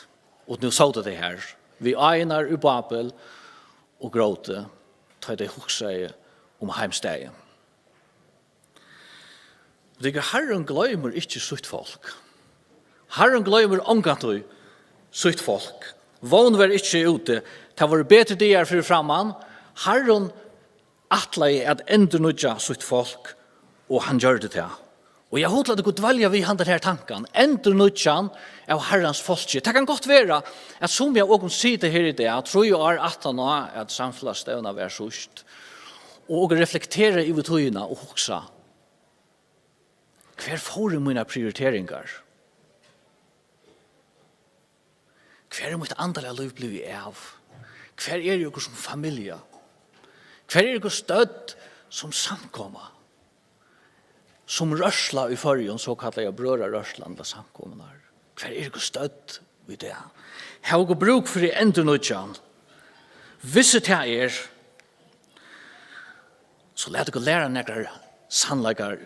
og nú sótu tey her við áirnar í Babel og grótu, tá tey hugsaðu um heimstaðin. Tykur, Harrin gloymir ikki sítt fólk. Harrin gloymir ongantíð sítt fólk. Vón var ikki úti. Tað vóru betri dagar fyri framman. Harrin ætlaði at endurnýggja sítt fólk, og hann gjørdi tað. Og eg hugdi at okur dvelja við handan her tankan, endurnýggjan av Harrans fólki. Tað kann gott vera, at summi av okum sita her í dag, trý ár aftan á, at samfelagsstevna var síðst, og okur reflektera yvir tíðina og hugsa: Hvar fóru mínar prioriteringar? Hvar er mítt andaliga lív blivið av? Hvar eru okur sum familja? Hvar eru okur stødd sum samkoma? Sum rørsla í Føroyum, sokallaða brøðrarørslan ella samkomunnar. Hvar eru okur stødd? í dag. Hava okur brúk fyri endurnýggjan? Vissi tað er, so lat okur læra nakrar sannleikar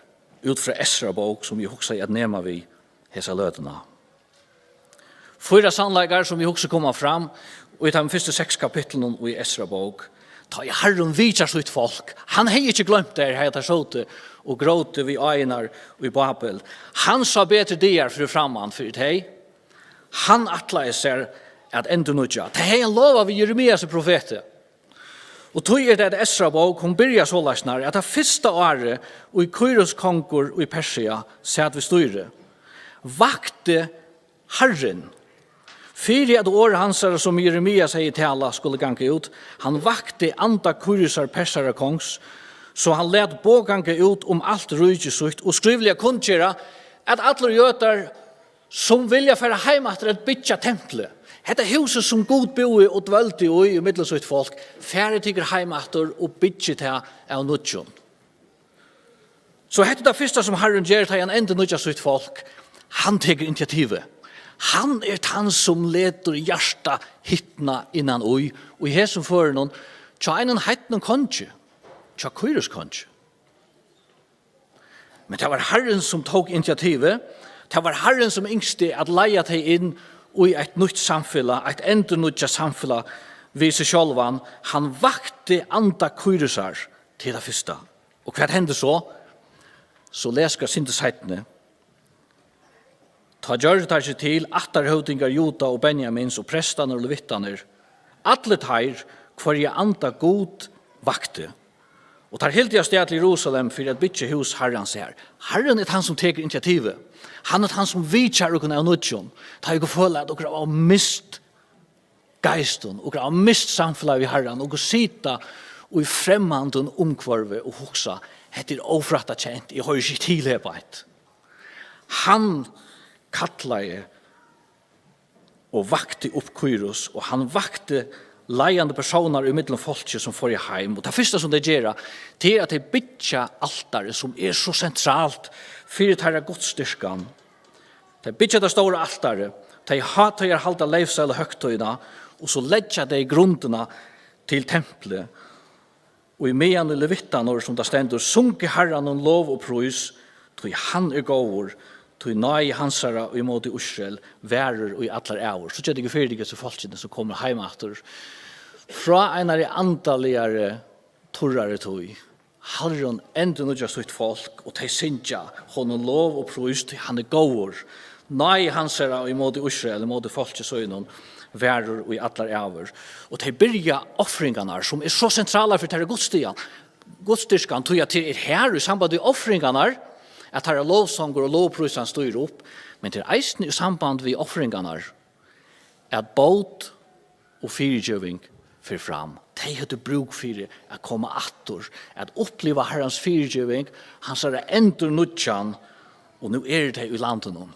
út frá Esra bók, sum eg hugsaði at nema við hesa løtuna. Fýra sannleikar, sum eg hugsi koma fram í teimum fyrstu seks kapitlunum í Esra bók. Tá ið Harrin vitjar sítt fólk, hann hevði ikki gloymt tær, har tær sótu og grótu við áirnar í Babel. Hann sá betri dagar fyri framman fyri tey. Hann ætlaði sær at endurnýggja. Tað hevði hann lovað við Jeremiasi profeti. Og tí er tað, at Esra bók, hon byrjar soleiðis, at tað fyrsta árið, í Kýrus kongur í Persia sat við stýri, vakti Harrin, fyri at orð hansara, sum Jeremias hevði talað, skuldi ganga út, hann vakti anda Kýrusar, Persara kongs, so hann læt boð ganga út um alt ríki sítt og skrivliga kunngera, at allir jødar, sum vilja fara heim aftur at byggja templið, hetta húsið, sum Gud búði og dvøldi í, í millum sítt fólk, farið tykur heim aftur og byggið tað av nýggjum. So hetta er tað fyrsta, sum Harrin ger, tá hann endurnýggjar sítt fólk. Hann tekur initiativið. Hann er tann, sum letur hjartað hitna innan í, og í hesum førinum hjá einum heidnum kongi, hjá Kýrus kongi. Men tað var Harrin, sum tók initiativið. Tað var Harrin, sum ynskti at leiða tey inn í eitt nýtt samfelag, eitt endurnýggjað samfelag við seg sjálvan. Hann vakti anda Kýrusar til tað fyrsta. Og hvat hendi so? So les okur eitt sindur seinni. Tá gjørdu teir seg til, ættarhøvdingar Juda og Benjamins og prestarnir og levitarnir, allir teir, hvørja anda Gud vakti. Og teir hildu av stað til Jerusalem fyri at byggja hús Harrans har. Harrin er tann, sum tekur initiativið. Hann er tann, sum vitjar okkum av nýggjum, tá okur føla, at okur hava mist geistin, okur hava mist samfelagið við Harran, okur sita í fremmandum umhvørvi og hugsa: "Hetta er ófrættakent, eg hoyri ikki til her beint." Hann kallaði og vakti upp Kýrus, og hann vakti leiðandi persónar í millum fólkið, sum fóru heim. Og tað fyrsta, sum tey gera, tað er, at tey byggja altarið, sum er so sentralt fyri teirra gudsdyrkan. Tey byggja tað stóra altarið, tey hátíðarhalda leyvsælahøgtíðina, og so leggja tey grundina til templið. Og í meðan levitarnir, sum tað stendur, sungu Harranum lov og prís, tí hann er góður, tí náði hansara í móti Ísrael varur í allar ævir. So geta okur fyri tykkum, hesi fólkini, sum koma heim aftur frá einari andaligari, turrari tíð. Harrin endurnýggjar sítt fólk, og tey syngja honum lov og prís, tí hann er góður. Náði hansara í móti Ísrael, í móti fólki sínum, varur í allar ævir. Og tey byrja ofringarnar, sum er so sentralar fyri teirra gudsdyrkan, gudsdyrkan, tí at tað er her í samband við ofringarnar, at teirra lovsangur og lovprísan stýr upp, men tað er eisini í samband við ofringarnar, at bót og fyrigeving fer fram. Tey høvdu brúk fyri at koma aftur, at uppliva Harrans fyrigeving, hansara endurnýggjan, og nú eru tey í landinum.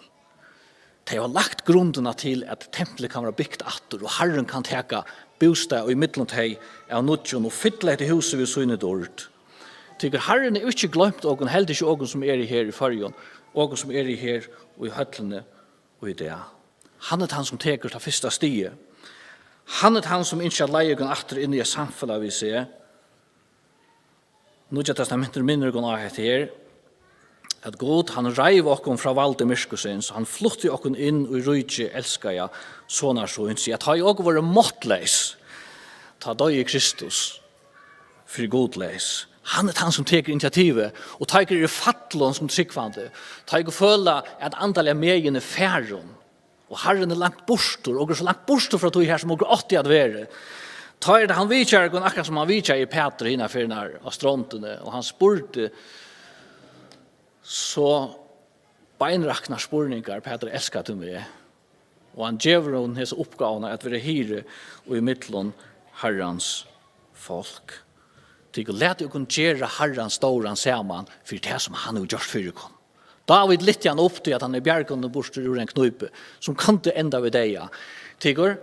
Tey hava lagt grundina til, at templið kann vera bygt aftur, og Harrin kann taka bústað í millum tey av nýggjum og fylla hetta húsið við síni dýrd. Tykur, Harrin hevur ikki gloymt okkum, heldur ikki okkum, sum eru her í Føroyum, okkum, sum eru her í høllini í dag. Hann er tann, sum tekur tað fyrsta stigið. Hann er tann, sum ynskir at leiða okkum aftur inn í eitt samfelag við seg. Nýggja Testamentið minnir okkum á hetta her, at Gud, hann reiv okkum frá valdi myrkursins, hann flutti okkum inn í ríki elskaða sonar síns. Ja, tá ið okur vóru máttleys, tá doyði Kristus fyri gudleys. Hann er tann, sum tekur initiativið, og tá okur eru fallin sum trúgvandi, tá okur føla, at andaliga megin er farin, og Harrin er langt burtur, okur eru so langt burtur frá tí her, sum okur áttu at vera. Tá er tað, hann vitjar okum, akkurát sum hann vitjaði Pætur hina ferðina á strondini, og hann spurdi so beinraknar spurningar: "Pætur, elskar tú meg?" Og hann gevur honum hesa uppgávuna at vera hirði í millum Harrans fólk. Tykur, latið okum gera Harran stóran saman fyri tað, sum hann hevur gjørt fyri okum. Dávid lyfti hann upp, tí at hann er bjargaður burtur úr eini knípu, sum kundi enda við deyða. Tykur,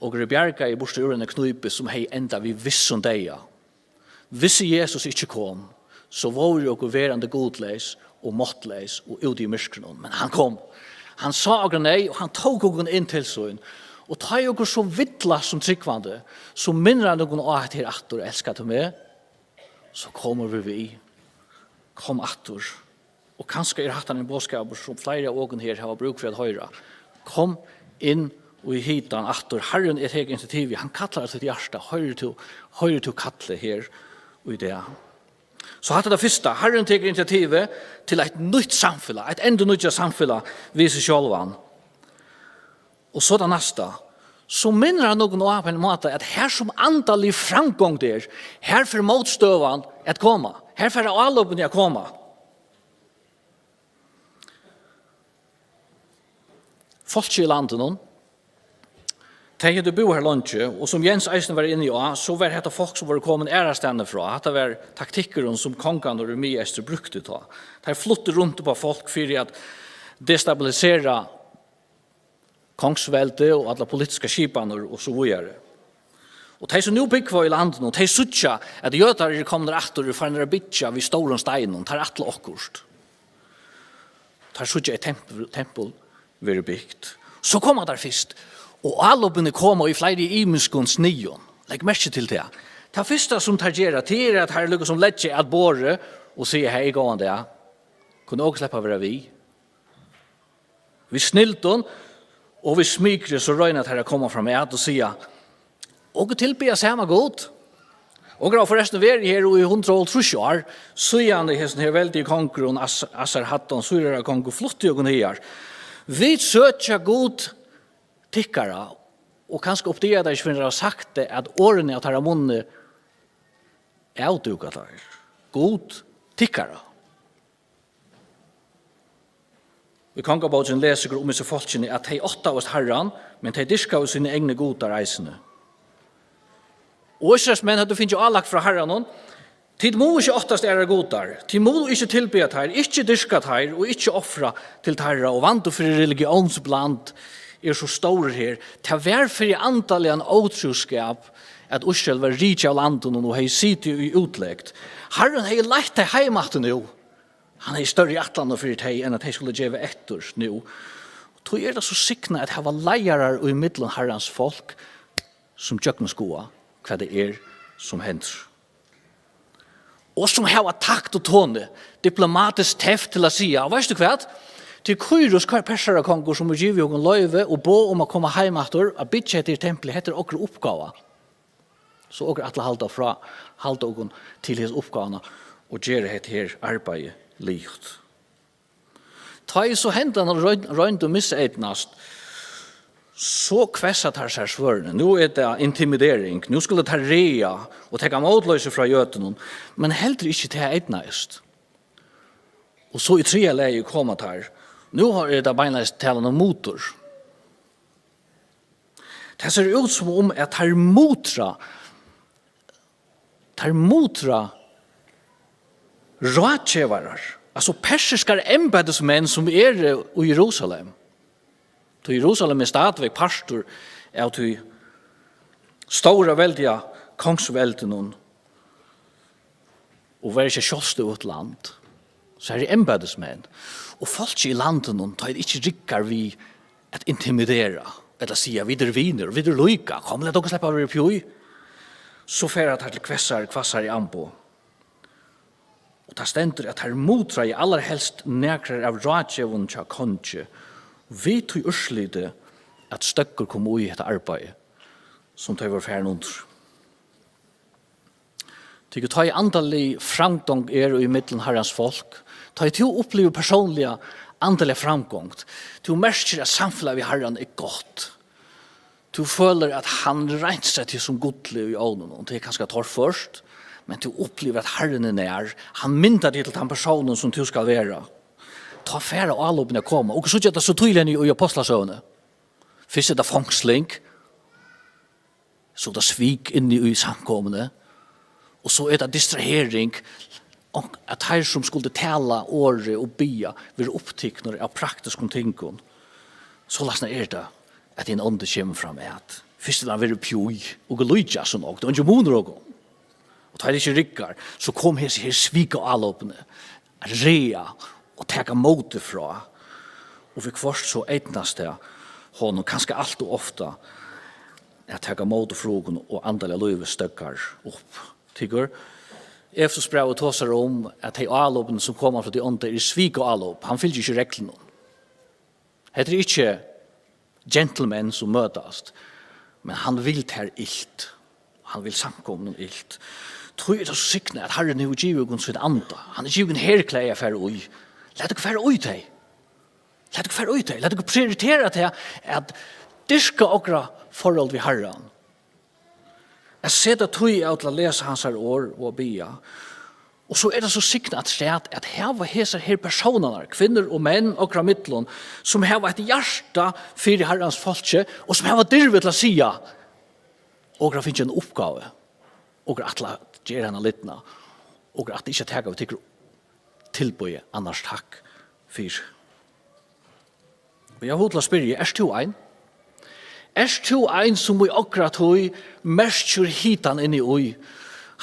okur eru bjargaðir burtur úr eini knípu, sum hevði endað við vissum deyða. Hvis Jesus ikki kom, so vóru okur verandi gudleys og máttleys og úti í myrkrinum. Men hann kom. Hann sá okra neyð, og hann tók okkum inn til sín. Og tá ið okur so villa sum trúgvandi, so minnir hann okkum á hetta her aftur: Elskar tú meg? So koma vit við. Kom aftur. Og kanska er hatta ein boðskapur, sum fleiri av okkum her hava brúk fyri at hoyra. Kom inn í hitan aftur. Harrin er, tekur initiativið. Hann kallar á títt hjarta. Hoyrir tú, hoyrir tú kallið her í dag? So hatta er tað fyrsta. Harrin tekur initiativið til eitt nýtt samfelag, eitt endurnýggjað samfelag við seg sjálvan. Og so tað næsta. So minnir hann okkum á, á ein máta, at har sum andalig framgongd er, har fer mótstøðan at koma. Har fara álopini at koma. Fólkið í landinum, tey høvdu búð har leingi, og sum Jens eisini var inni á, so var hetta fólk, sum vóru komin aðrastaðni frá. Hatta var taktikkurin, sum kongarnir í Miðeystri brúktu tá. Teir fluttu runt upp á fólk fyri at destabilisera kongsveldi og allar politiskar skipanir og so víðari. Og tey, sum nú búgva í landinum, tey síggja, at jødar eru komnir aftur og farnir at byggja við stórum steinum. Teir ætla okkurt. Teir síggja eitt tempul, tempul verður bygt. So koma teir fyrst, og álopini koma í fleiri ymiskum sniðum. Legg merki til tað. Tað fyrsta, sum teir gera, tað er, at teir líka sum leggja at borði og siga: Hey, góðan dag. Kunnu okur sleppa at vera við? Við snildum og við smikri, so royna teir at koma fram at og siga: Okur tilbiðja sama Gud. Okur hava forrestin verið her í hundrað og hálvtrýss ár, síðan hesin her veldigi kongur, As-, Assarhaddon, Sýrara kongur, flutti okkum higar. Vit søkja Gud tykkara, og kanska uppdaga teir ikki, fyrr enn teir hava sagt tað, at orðini av teirra munni avdúka teir. Gud tykkara. Í Kongabókini lesa okur um hesi fólkini, at tey óttaðust Harran, men tey dyrkaðu sínar egnu gudar eisini. Og Ísraelsmenn høvdu fingið álagt frá Harranum: Tit mugu ikki óttast aðrar gudar, tit mugu ikki tilbiðja teir, ikki dyrka teir og ikki ofra til teirra, og vandin fyri religiónsbland er so stórur her. Tað var fyri andaligan ótrúskap, at Ísrael var rikið av landinum og hevði sitið í útlegd. Harrin hevði leitt tey heim aftur nú. Hann hevði størri ætlanir fyri tey, enn at tey skuldu geva eftir nú. Tí er tað so signað at hava leiðarar í millum Harrans fólk, sum gjøgnumskoða, hvat tað er, sum hendir. Og sum hava takt og tonu, diplomatiskt teft til at siga: Veitst tú hvat? Til Kýrus, Persara kongur, sum hevur givið okkum loyvi og boð um at koma heim aftur, at byggja hetta her templið, hetta er okkara uppgáva. So okur ætla at halda frá, halda okkum til hesa uppgávuna og gera hetta her arbeiði liðugt. Tá ið so hendan royn-, royndin miseydnast, so hvessa teir sær svørðini. Nú er tað intimidering. Nú skulu teir ræða og taka mótloysi frá jødunum. Men heldur ikki tað eydnaðist. Og so í triðja lagi koma teir. Nú er tað beinleiðis talan um mutur. Tað sær út, sum um at teir mutra, teir mutra ráðgevarar, altso persiskar embætismenn, sum eru í Jerusalem. Tí Jerusalem er stadigvæk partur av tí stóra, veldiga kongsveldinum, og var ikki eitt sjálvstøðugt land. So her eru embætismenn. Og fólkið í landinum, tá ið ikki riggar við at intimidera, ella siga: Vit eru vinir, og vit eru líka, kom, lat okkum sleppa at vera uppi í. So fara teir til hvassari, hvassari amboð. Og tað stendur, at teir mutraðu allarhelst nakrar av ráðgevum hjá kongi, við tí úrsliti, at støðgur kom í hetta arbeiði, sum tey vóru farin undir. Tí tá ið andalig framgongd er í millum Harrans fólk, tá ið tú upplivir persónliga andaliga framgongd, tú merkir, at samfelagið við Harran er gott. Tú følir, at hann reinsar teg sum gullið í ovninum, og tað er kanska torført, men tú upplivir, at Harrin er nær. Hann myndar teg til tann persónin, sum tú skal vera. Tá fara álopini at koma. Okur síggja tað so týðiliga í, í Ápostlasøguni. Fyrst er tað fongsling, so er tað svik inni í samkomuni, og so er tað distrahering, og at teir, sum skuldu tala orðið og biðja, verða upptiknir av praktiskum tingum. Soleiðis er tað, at hin Óndi kemur fram at. Fyrst vil hann vera uppi í, okur líkjast so nógv, tað er eingin munur á okum. Og tá ið ikki riggar, so koma hesi her svikaálopini, at ræða og taka mótið frá. Og viðhvørt so eydnast tað honum, kanska alt ov ofta, at taka móti frugum og andaliga lívið støggar upp. Tykur, Efesusbrævið tosar um, at tey álopini, sum koma frá tí Ónda, eru svikuálop. Hann fylgir ikki reglunum. Hetta er ikki gentlemen, sum møtast, men hann vil tær ilt. Hann vil samkomunum ilt. Tí er tað so signað, at Harrin hevur givið okkum sín Anda. Hann hevur givið okkum herklæði at fara í. Lat okkum fara í tey. Lat okkum fara í tey. Lat okkum prioritera tað at dyrka okra forhold við Harran. At seta tíð av til at lesa hansara orð og at biðja. Og so er tað so signað afturat at hava hesar her persónarnar, kvinnur og menn, okra millum, sum hava eitt hjarta fyri Harrans fólki, og sum hava dirvi til at siga, okra fingið eina uppgávu, okra ætla at gera hana lidna, okra ætla ikki at taka við tykkum tilboði, annars takk fyri. Og eg havi hug til at spyrja, ert tú ein? Ert tú ein, sum í okra tíð merkir hitan inni í?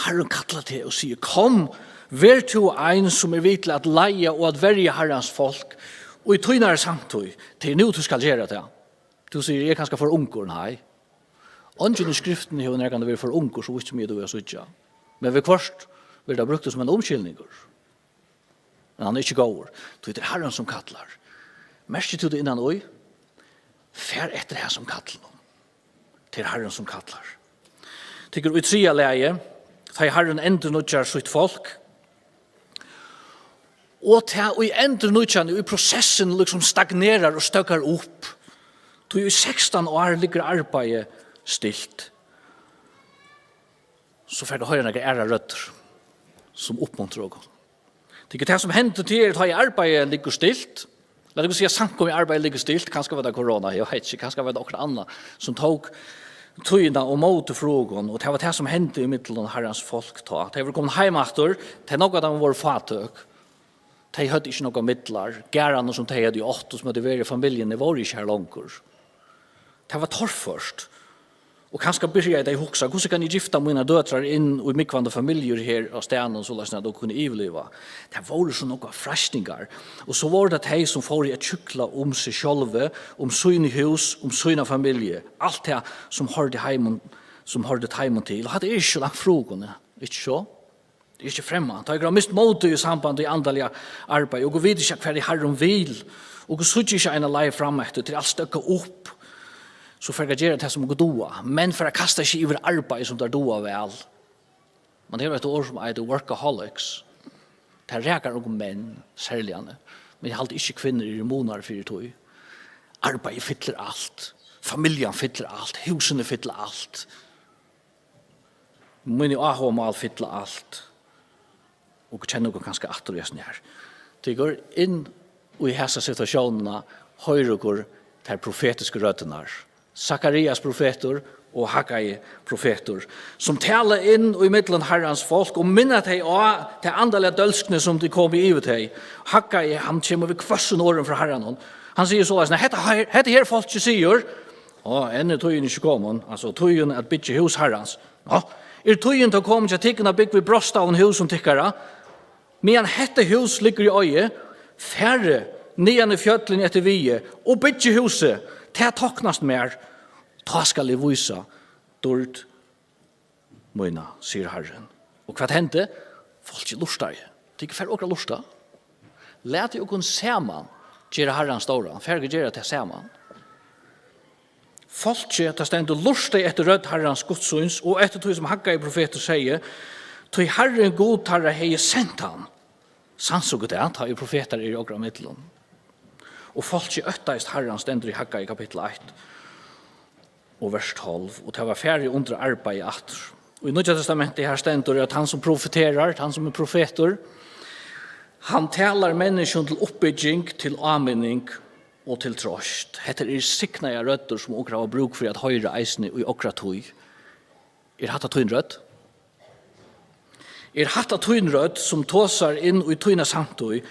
Harrin kallar teg og sigur, kom, ver tú ein, sum er við til at leiða og at verja Harrans fólk, og í tínari samtíð, tað er nú, tú skal gera tað. Tú sigur, eg er kanska for ungur, nei. Eingin í skriftini hevur nakrantíð verið for ungur, so vítt sum eg dugi at síggja. Men viðhvørt verður tað brúkt sum ein umskylningur. Men hann er ikki góður. Tí tað er Harrin, sum kallar. Merkir tú tað innan í? Far eftir hasum kallinum. Tað er Harrin, sum kallar. Tykur, í triðja lagi, tá ið Harrin endurnýggjar sítt fólk, og tað í endurnýggjan, í prosessin, líkasum stagnerar og støggar upp. Tí í sekstan ár liggur arbeiðið stilt. So fær tú hoyra nakrar aðrar røddir, sum uppmuntrar okkum. Tað er tað, sum hendir, tað er, tá ið arbeiðið liggur stilt. Lat okkum siga, samkomuarbeiðið liggur stilt. Kanska var tað korona, eg veit ikki. Kanska var tað okkurt annað, sum tók tíðina og mótið frá okkum. Og tað var tað, sum hendi í millum Harrans fólk tá. Tey vóru komin heim aftur. Tey, nógv av teimum vóru fátøk. Tey høvdu ikki nógvar midlar. Garðarnir, sum tey høvdu átt, og sum høvdu verið í familjuni, vóru ikki har longur. Tað var torført. Og kanska byrjaðu tey at hugsa, hvussu kann eg gifta mínar døtrar inn í múgvandi familjur her á staðnum, soleiðis at tær kunnu yvirliva? Tað vóru so nógvar freistingar. Og so vóru tað tey, sum fóru at hjúkla um seg sjálvi, um síni hús, um sína familju. Alt tað, sum hoyrdi heimin, sum hoyrdi teimum til. Og hatta er ikki so langt frá okkum, ikki so? Tað er ikki fremmant. Tá okur hava mist mótið í samband við andaliga arbeiði, okur vita ikki, hvat ið Harrin vil, okur síggja ikki eina leið fram eftir, tað er alt støkkað upp, so fara okur at gera tað, sum okur duga. Menn fara at kasta seg yvir arbeiði, sum teir duga væl. Man hevur eitt orð, sum eitur workaholics. Tað rakar okur menn, serliga. Men eg haldi ikki, kvinnur eru í mun fyri tí. Arbeiðið fyllir alt. Familjan fyllir alt. Húsini fylla alt. Míni áhugamál fylla alt. Okur kenna okur kanska aftur í hesum her. Tykur, inn í hasa situatiónina hoyra okur tær profetisku røddirnar. Sakarias profetur og Haggai profetur, sum tala inn í millum Harrans fólk og minna tey á ta andaliga dólskni, sum tey komu yvir tey. Haggai, hann kemur við hvøssum orðum frá Harranum. Hann sigur soleiðis: "Nei, hetta her, hetta her fólkið sigur, á, enn er tíðin ikki komin, altso tíðin at byggja hús Harrans. Á, er tíðin tá komin hjá tykkum at búgva í brástaðum húsum tykkara? Meðan hetta hús liggur í oyði, farið niðan í fjøllini eftir viði og byggið húsið, tað toknast mær, tá skal eg vísa dýrd mína, sigur Harrin." Og hvat hendi? Fólkið lurtaði. Tykur, far okur at lurta. Latið okkum saman gera Harran stóran. Far okur gera tað saman. Fólkið, tað stendur, lurtaði eftir rødd Harrans Guds síns og eftir tí, sum Haggai profetur segði, tí Harrin Gud teirra hevði sent hann. Sansa okur tað, tá ið profetar eru í okra millum. Og fólkið óttaðist Harran, stendur í Haggai kapittul eitt og vers tólv, og tað var farið undir arbeiði aftur. Og í Nýggja Testamenti her stendur, at hann, sum profeterar, hann, sum er profetur, hann talar menniskjum til uppbygging, til áminning og til troyst. Hetta eru signaðar røddir, sum okur hava brúk fyri at hoyra eisini í okra tíð. Er hatta tín rødd? Er hatta tín rødd, sum tosar inn í tína samtíð?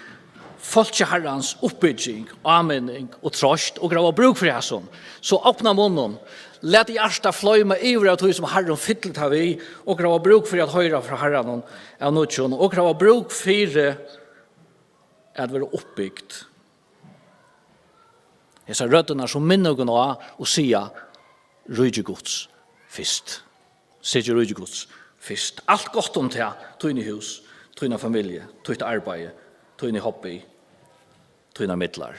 Fólki Harrans, uppbygging, áminning og troyst, okur hava brúk fyri hasum. So opna munnin, lat hjartað floyma yvir av tí, sum Harrin fyllir tað við. Okur hava brúk fyri at hoyra frá Harranum av nýggjum. Okur hava brúk fyri at vera uppbygt. Hesar røddirnar, sum minna okkum á og siga: Ríki Guds fyrst. Setið ríki Guds fyrst. Alt gott um tað, tíni hús, tína familju, títt arbeiði, tíni hobby, tínar midlar.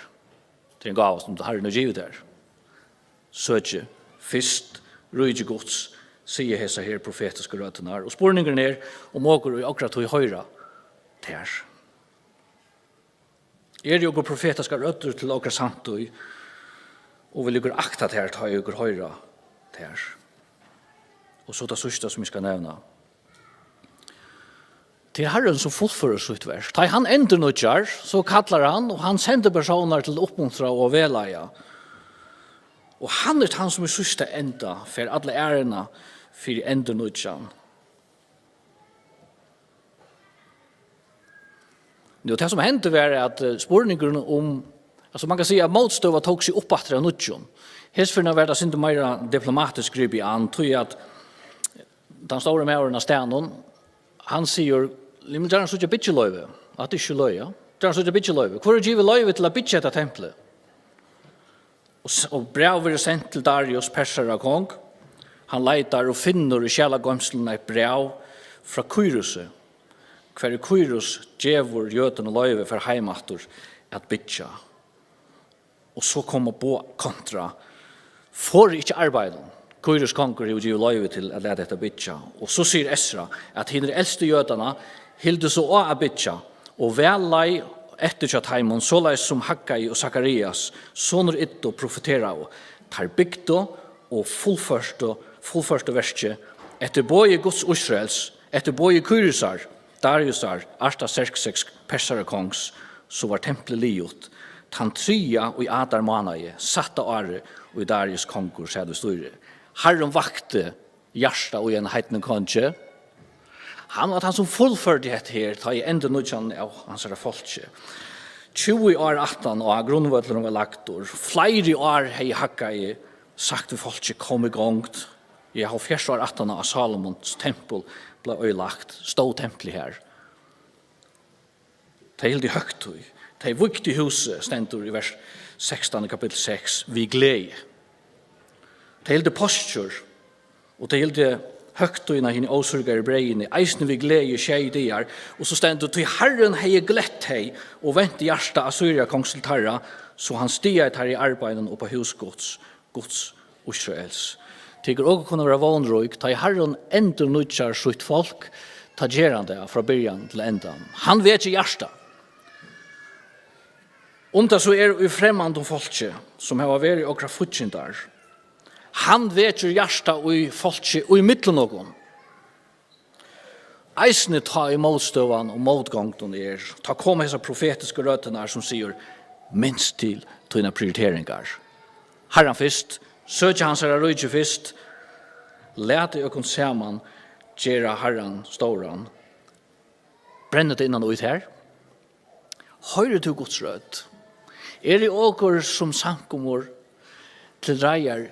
Tað er ein gáva, sum Harrin hevur givið tær. Søkið fyrst ríki Guds, siga hesar her profetisku røddirnar. Og spurningurin er, um okur í okra tíð hoyra tær. Eru okur profetiskar røddir til okra samtíð, og vilja okur akta tær, tá ið okur hoyra tær? Og so tað síðsta, sum eg skal nevna. Tað er Harrin, sum fullførir sítt verk. Tá ið hann endurnýggjar, so kallar hann, og hann sendir persónar til at uppmuntra og vegleiða. Og hann er tann, sum í síðsta enda fær alla æruna fyri endurnýggjan. Nú, tað, sum hendi, var, at, eh, spurningurin um, altso, man kann siga, at mótstøða tók seg upp aftur av nýggjum. Hesa ferðina var tað sindur meira diplomatiskt gripið an, tí at tann stóri maðurin á staðnum, hann sigur: "Eg vil gjarna síggja byggiloyvi." Hatta er ikki løgið. "Gjarna síggja byggiloyvi. Hvør hevur givið loyvi til at byggja hetta templið?" Og s-, og bræv verður sent til Darius, Persara kong. Hann leitar og finnur í skjalagoymsluni eitt bræv frá Kyrusi, hvar Kýrus gevur jødunum loyvi at fara heim aftur at byggja. Og so koma boð kontra: "Forðið ikki arbeiðinum. Kýrus kongur hevur givið loyvi til at lata hetta byggja." Og so sigur Esra, at hinir elstu jødarnar hildu so á at byggja, og væl leið eftir hjá teimum, soleiðis sum Haggai og Sakarias, sonur Iddo, profeteraðu. Teir bygdu og fullførtu, fullførtu verkið eftir boði Guds Ísraels, eftir boði Kýrusar, Dariusar, Artaserkses, Persara kongs, so var templið liðugt, tann triðja í Adar mánaði, sætta árið, í Darius kongur sat við stýri. Harrin vakti hjarta í ein heidnum kongi. Hann var tann, sum fullførdi hetta her, tá ið endurnýggjan av hansara fólki. Tjúgu ár aftan á grundvøllurin var lagdur, fleiri ár hevði Haggai sagt við fólkið: "Kom í gongd." Ja, hálvfjerðs ár aftan á, at Salomons tempul bleiv oyðilagt, stóð templið har. Tey hildu høgtíð. Tey vígdu húsið, stendur í vers sekstan í kapittul seks, við gleði. Tey hildu páskir, og tey hildu høgtíðina, hin ósúrgaðu breyðini, eisini við gleði sjey dagar. Og so stendur: "Tí Harrin hevði glett tey og vent hjarta Assýria kongs til teirra, so hann stigaði teir í arbeiðinum upp á hús Guds, Guds Ísraels." Tykur okur kunnu vera vónrík, tá ið Harrin endurnýggjar sítt fólk, tá ger hann tað frá byrjan til endan. Hann vekir hjarta. Um tað so er í fremmandum fólki, sum hava verið okra fíggindar, hann vekir hjarta í fólki í millum okkum. Eisini tá ið mótstøðan og mótgongdin er, tá koma hesar profetisku røddirnar, sum sigur: "Minst til tínar prioriteringar. Harran fyrst, søkja hansara ríki fyrst, latið okkum saman gera Harran stóran." Brennur tað innan í tær? Hoyrir tú Guds rødd? Eru okur sum samkomur til reiðar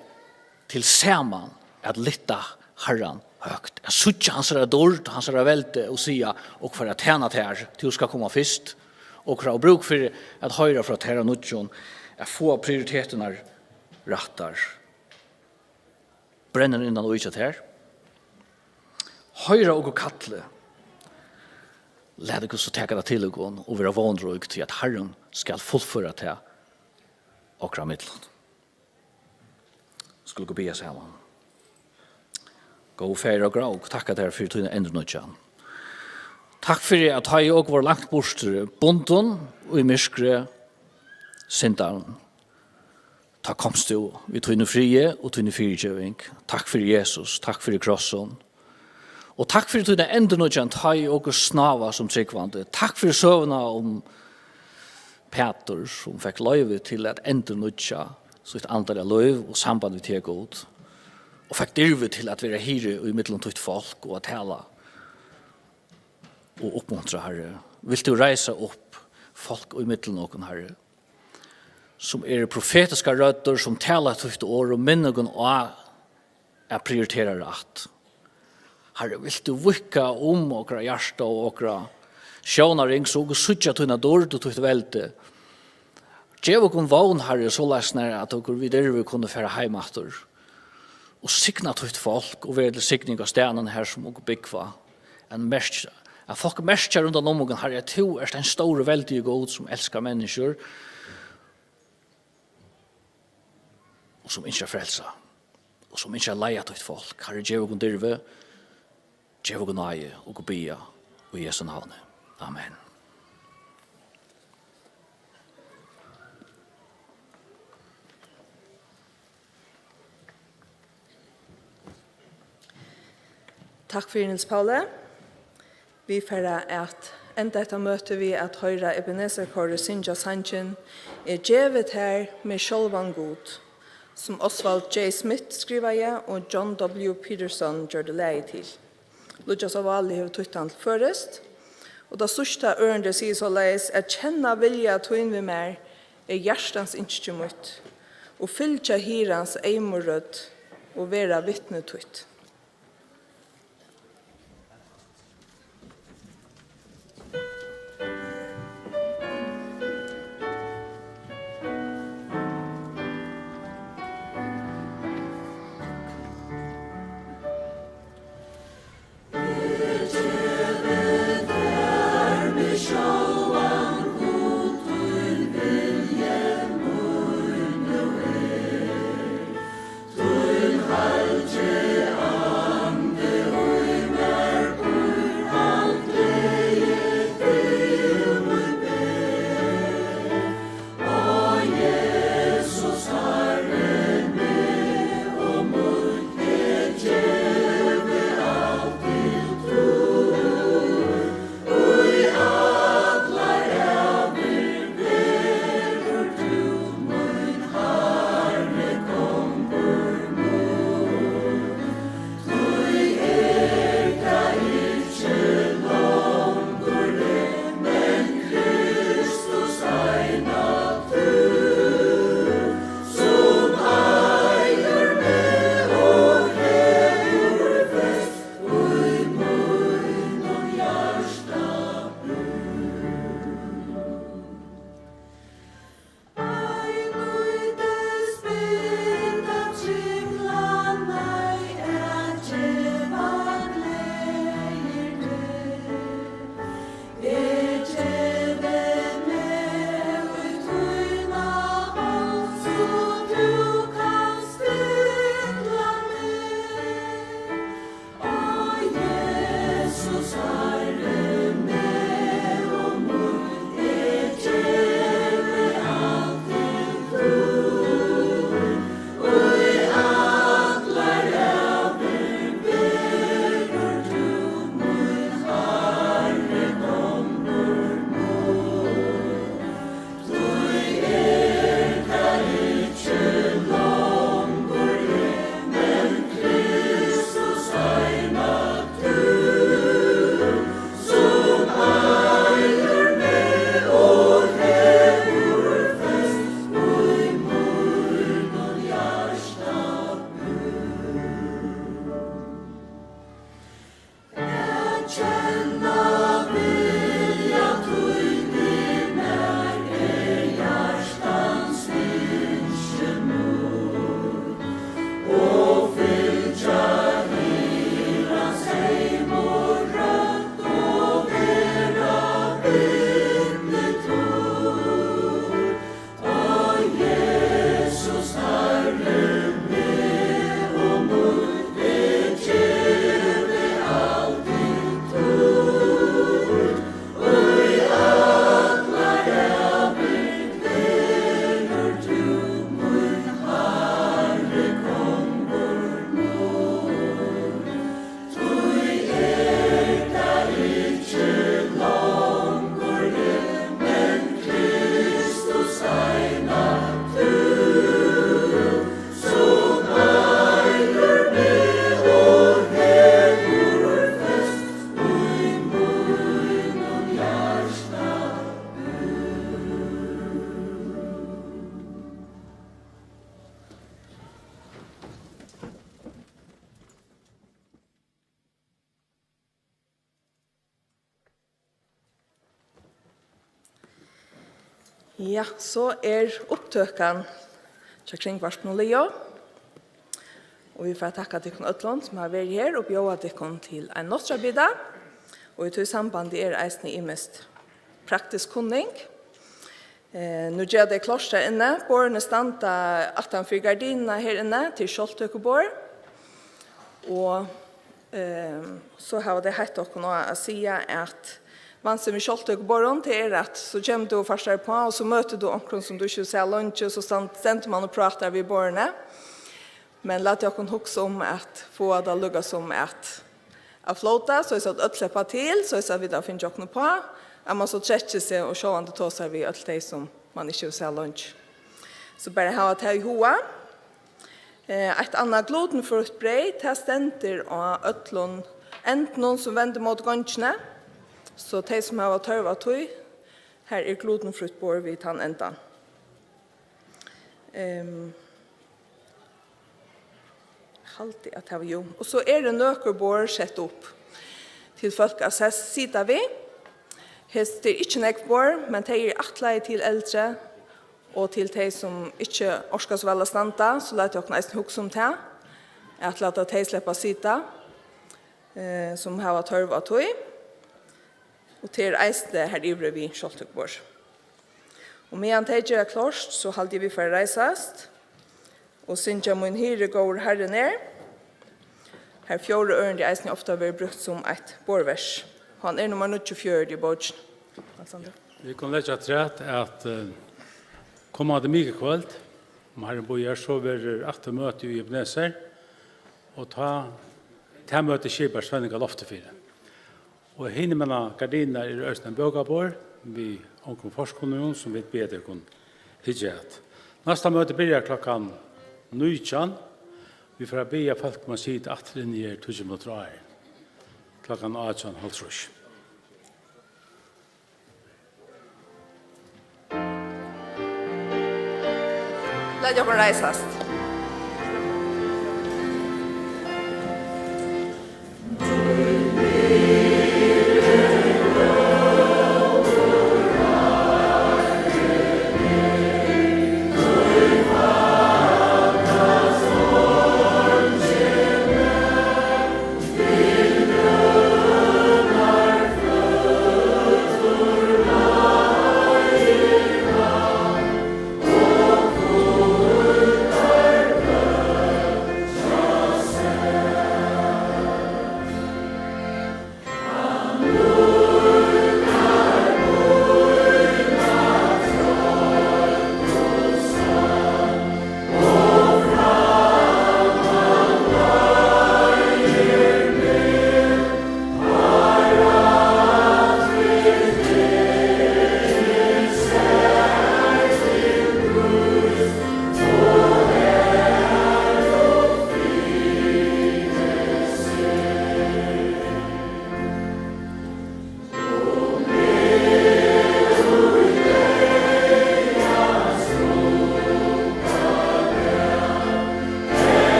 til saman at lyfta Harran høgt, at síggja hansara dýrd, hansara veldi og siga: "Okur fara at tæna tær, tú skal koma fyrst, okur hava brúk fyri at hoyra frá tær av nýggjum, at fáa prioritetirnar rættar." Brennur innan í hjá tær? Hoyra okur kallið? Lat okur so taka tað til okkum og vera vónrík, tí at Harrin skal fullføra tað okra millum. Skulu okur biðja saman. Góði Faðir okra, okur takka tær fyri tína endurnýggjan. Takk fyri, at tá ið okur vóru langt burtur, bundin í myrkri syndarinnar, tá komst tú við tínum friði og tíni fyrigeving. Takk fyri Jesus, takk fyri krossin. Og takk fyri tína endurnýggjan, tá ið okur snáva sum trúgvandi. Takk fyri søguna um Pætur, sum fekk loyvi til at endurnýggja sítt andaliga lív og samband við teg, Gud, og fekk dirvi til at vera hirði í millum títt fólk og at tala og uppmuntra, Harri. Vilt tú reisa upp fólk í millum okkum, Harri, sum eru profetiskar røddir, sum tala títt orð og minna okkum á at prioritera rætt. Harri, vilt tú víðka um okra hjarta og okra sjónarring, so okur síggja tína dýrd og títt veldi. Gev okkum vón, Harri, soleiðis nær at okur við dirvi kunnu fara heim aftur og signa títt fólk og vera til signing á staðnum, har sum okur búgva. At merkja, at fólk merkja rundan um okkum, Harri, at tú ert ein stórur, veldigi Gud, sum elskar menniskjur og sum ynskir at frelsa og sum ynskir at leiða títt fólk. Harri, gev okkum dirvi, gev okkum náði, okur biðja í Jesu navni. Amen. Takk fyri, Niels Pauli. Vit fara at enda hetta møtið við at hoyra Ebenezer-kórið syngja sangin Eg gevi tær meg sjálvan, Gud, sum Oswald J. Smith skrivaði og John W. Peterson gjørdi lagið til. Líggjas á Váli hevur týtt hann til føroyskt, og tað síðsta ørindið sigur soleiðis: At kenna vilja tín við mær er hjartans ynski mítt, og fylgja hirðans eymu rødd og vera vitni títt. Ja, so er upptøkan hjá Kringvarpinum liðug. Og vit fara at takka tykkum øllum, sum hava verið her og bjóðað tykkum til ein nátturðabita. Og í tí sambandi er eisini ymiskt praktisk kunning. Eh, nú gera tey klárt har inni. Borðini standa aftan fyri gardinuna her inni til sjálvtøkuborð. Og, eh, so hava tey heitt okkum á at siga, at vansin við sjálvtøkuborðum, tað er, at so kemur tú og fært tær uppá, og so møtir tú onkrum, sum tú ikki hevur sæð leingi, og so stand-, stendur mann og prátar við borðini. Men latið okkum hugsa um at fáa tað líka sum at, at flóta, soleiðis at øll sleppa til, soleiðis at vit hava fingið okkum uppá, at mann so trekkir seg og sjálvandi tosar við øll tey, sum mann ikki hevur sæð leingi. So bara hava tað í huga. Eh, eitt annað glutenfrítt breyð, tað stendur á øllum endunum, sum vendir móti gongini. So tey, sum hava tørv á tí, har er glutenfrítt borð við tann endan. Ehm, haldi, at tað var, jú. Og so eru nøkur borð sett upp til fólk at ses-, sita við. Hesi eru ikki nógv borð, men tey eru ætlaði til eldri og til tey, sum ikki orka so væl at standa, so latið okkum eisini hugsa um tað, at lata tey sleppa at sita, eh, sum hava tørv á tí. Og tað er eisini har yviri við sjálvtøkuborð. Og meðan tey gera klárt, so haldi eg, vit fara at reisast og syngja Mín hirði, góður Harrin er, har fjórða ørindi eisini ofta verður brúkt sum eitt borðvers. Hann er nummar níggjuogfjøruti í bókini. Alexander? Vit kunnu leggja afturat, at, eh, komandi mikukvøld, um Harrin bíðar, so verður aftur møti í Ebenezer, og tá, tað møtið skipar Svenningar loftið fyri. Og hinumegin gardinurnar er eisini ein bókaborð við onkrum forkunningum, sum vit biðja tykkum hyggja at. Næsta møti byrjar klokkan nítjan. Vit fara at biðja fólk um at sita aftur inni her tíggju minuttir áðrenn. Klokkan átjan hálvtrýss. Lat okkum reisast.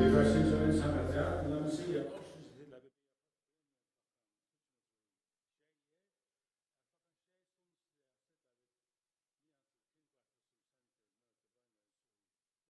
Eg var sindur einsamøll, ja, lat meg siga.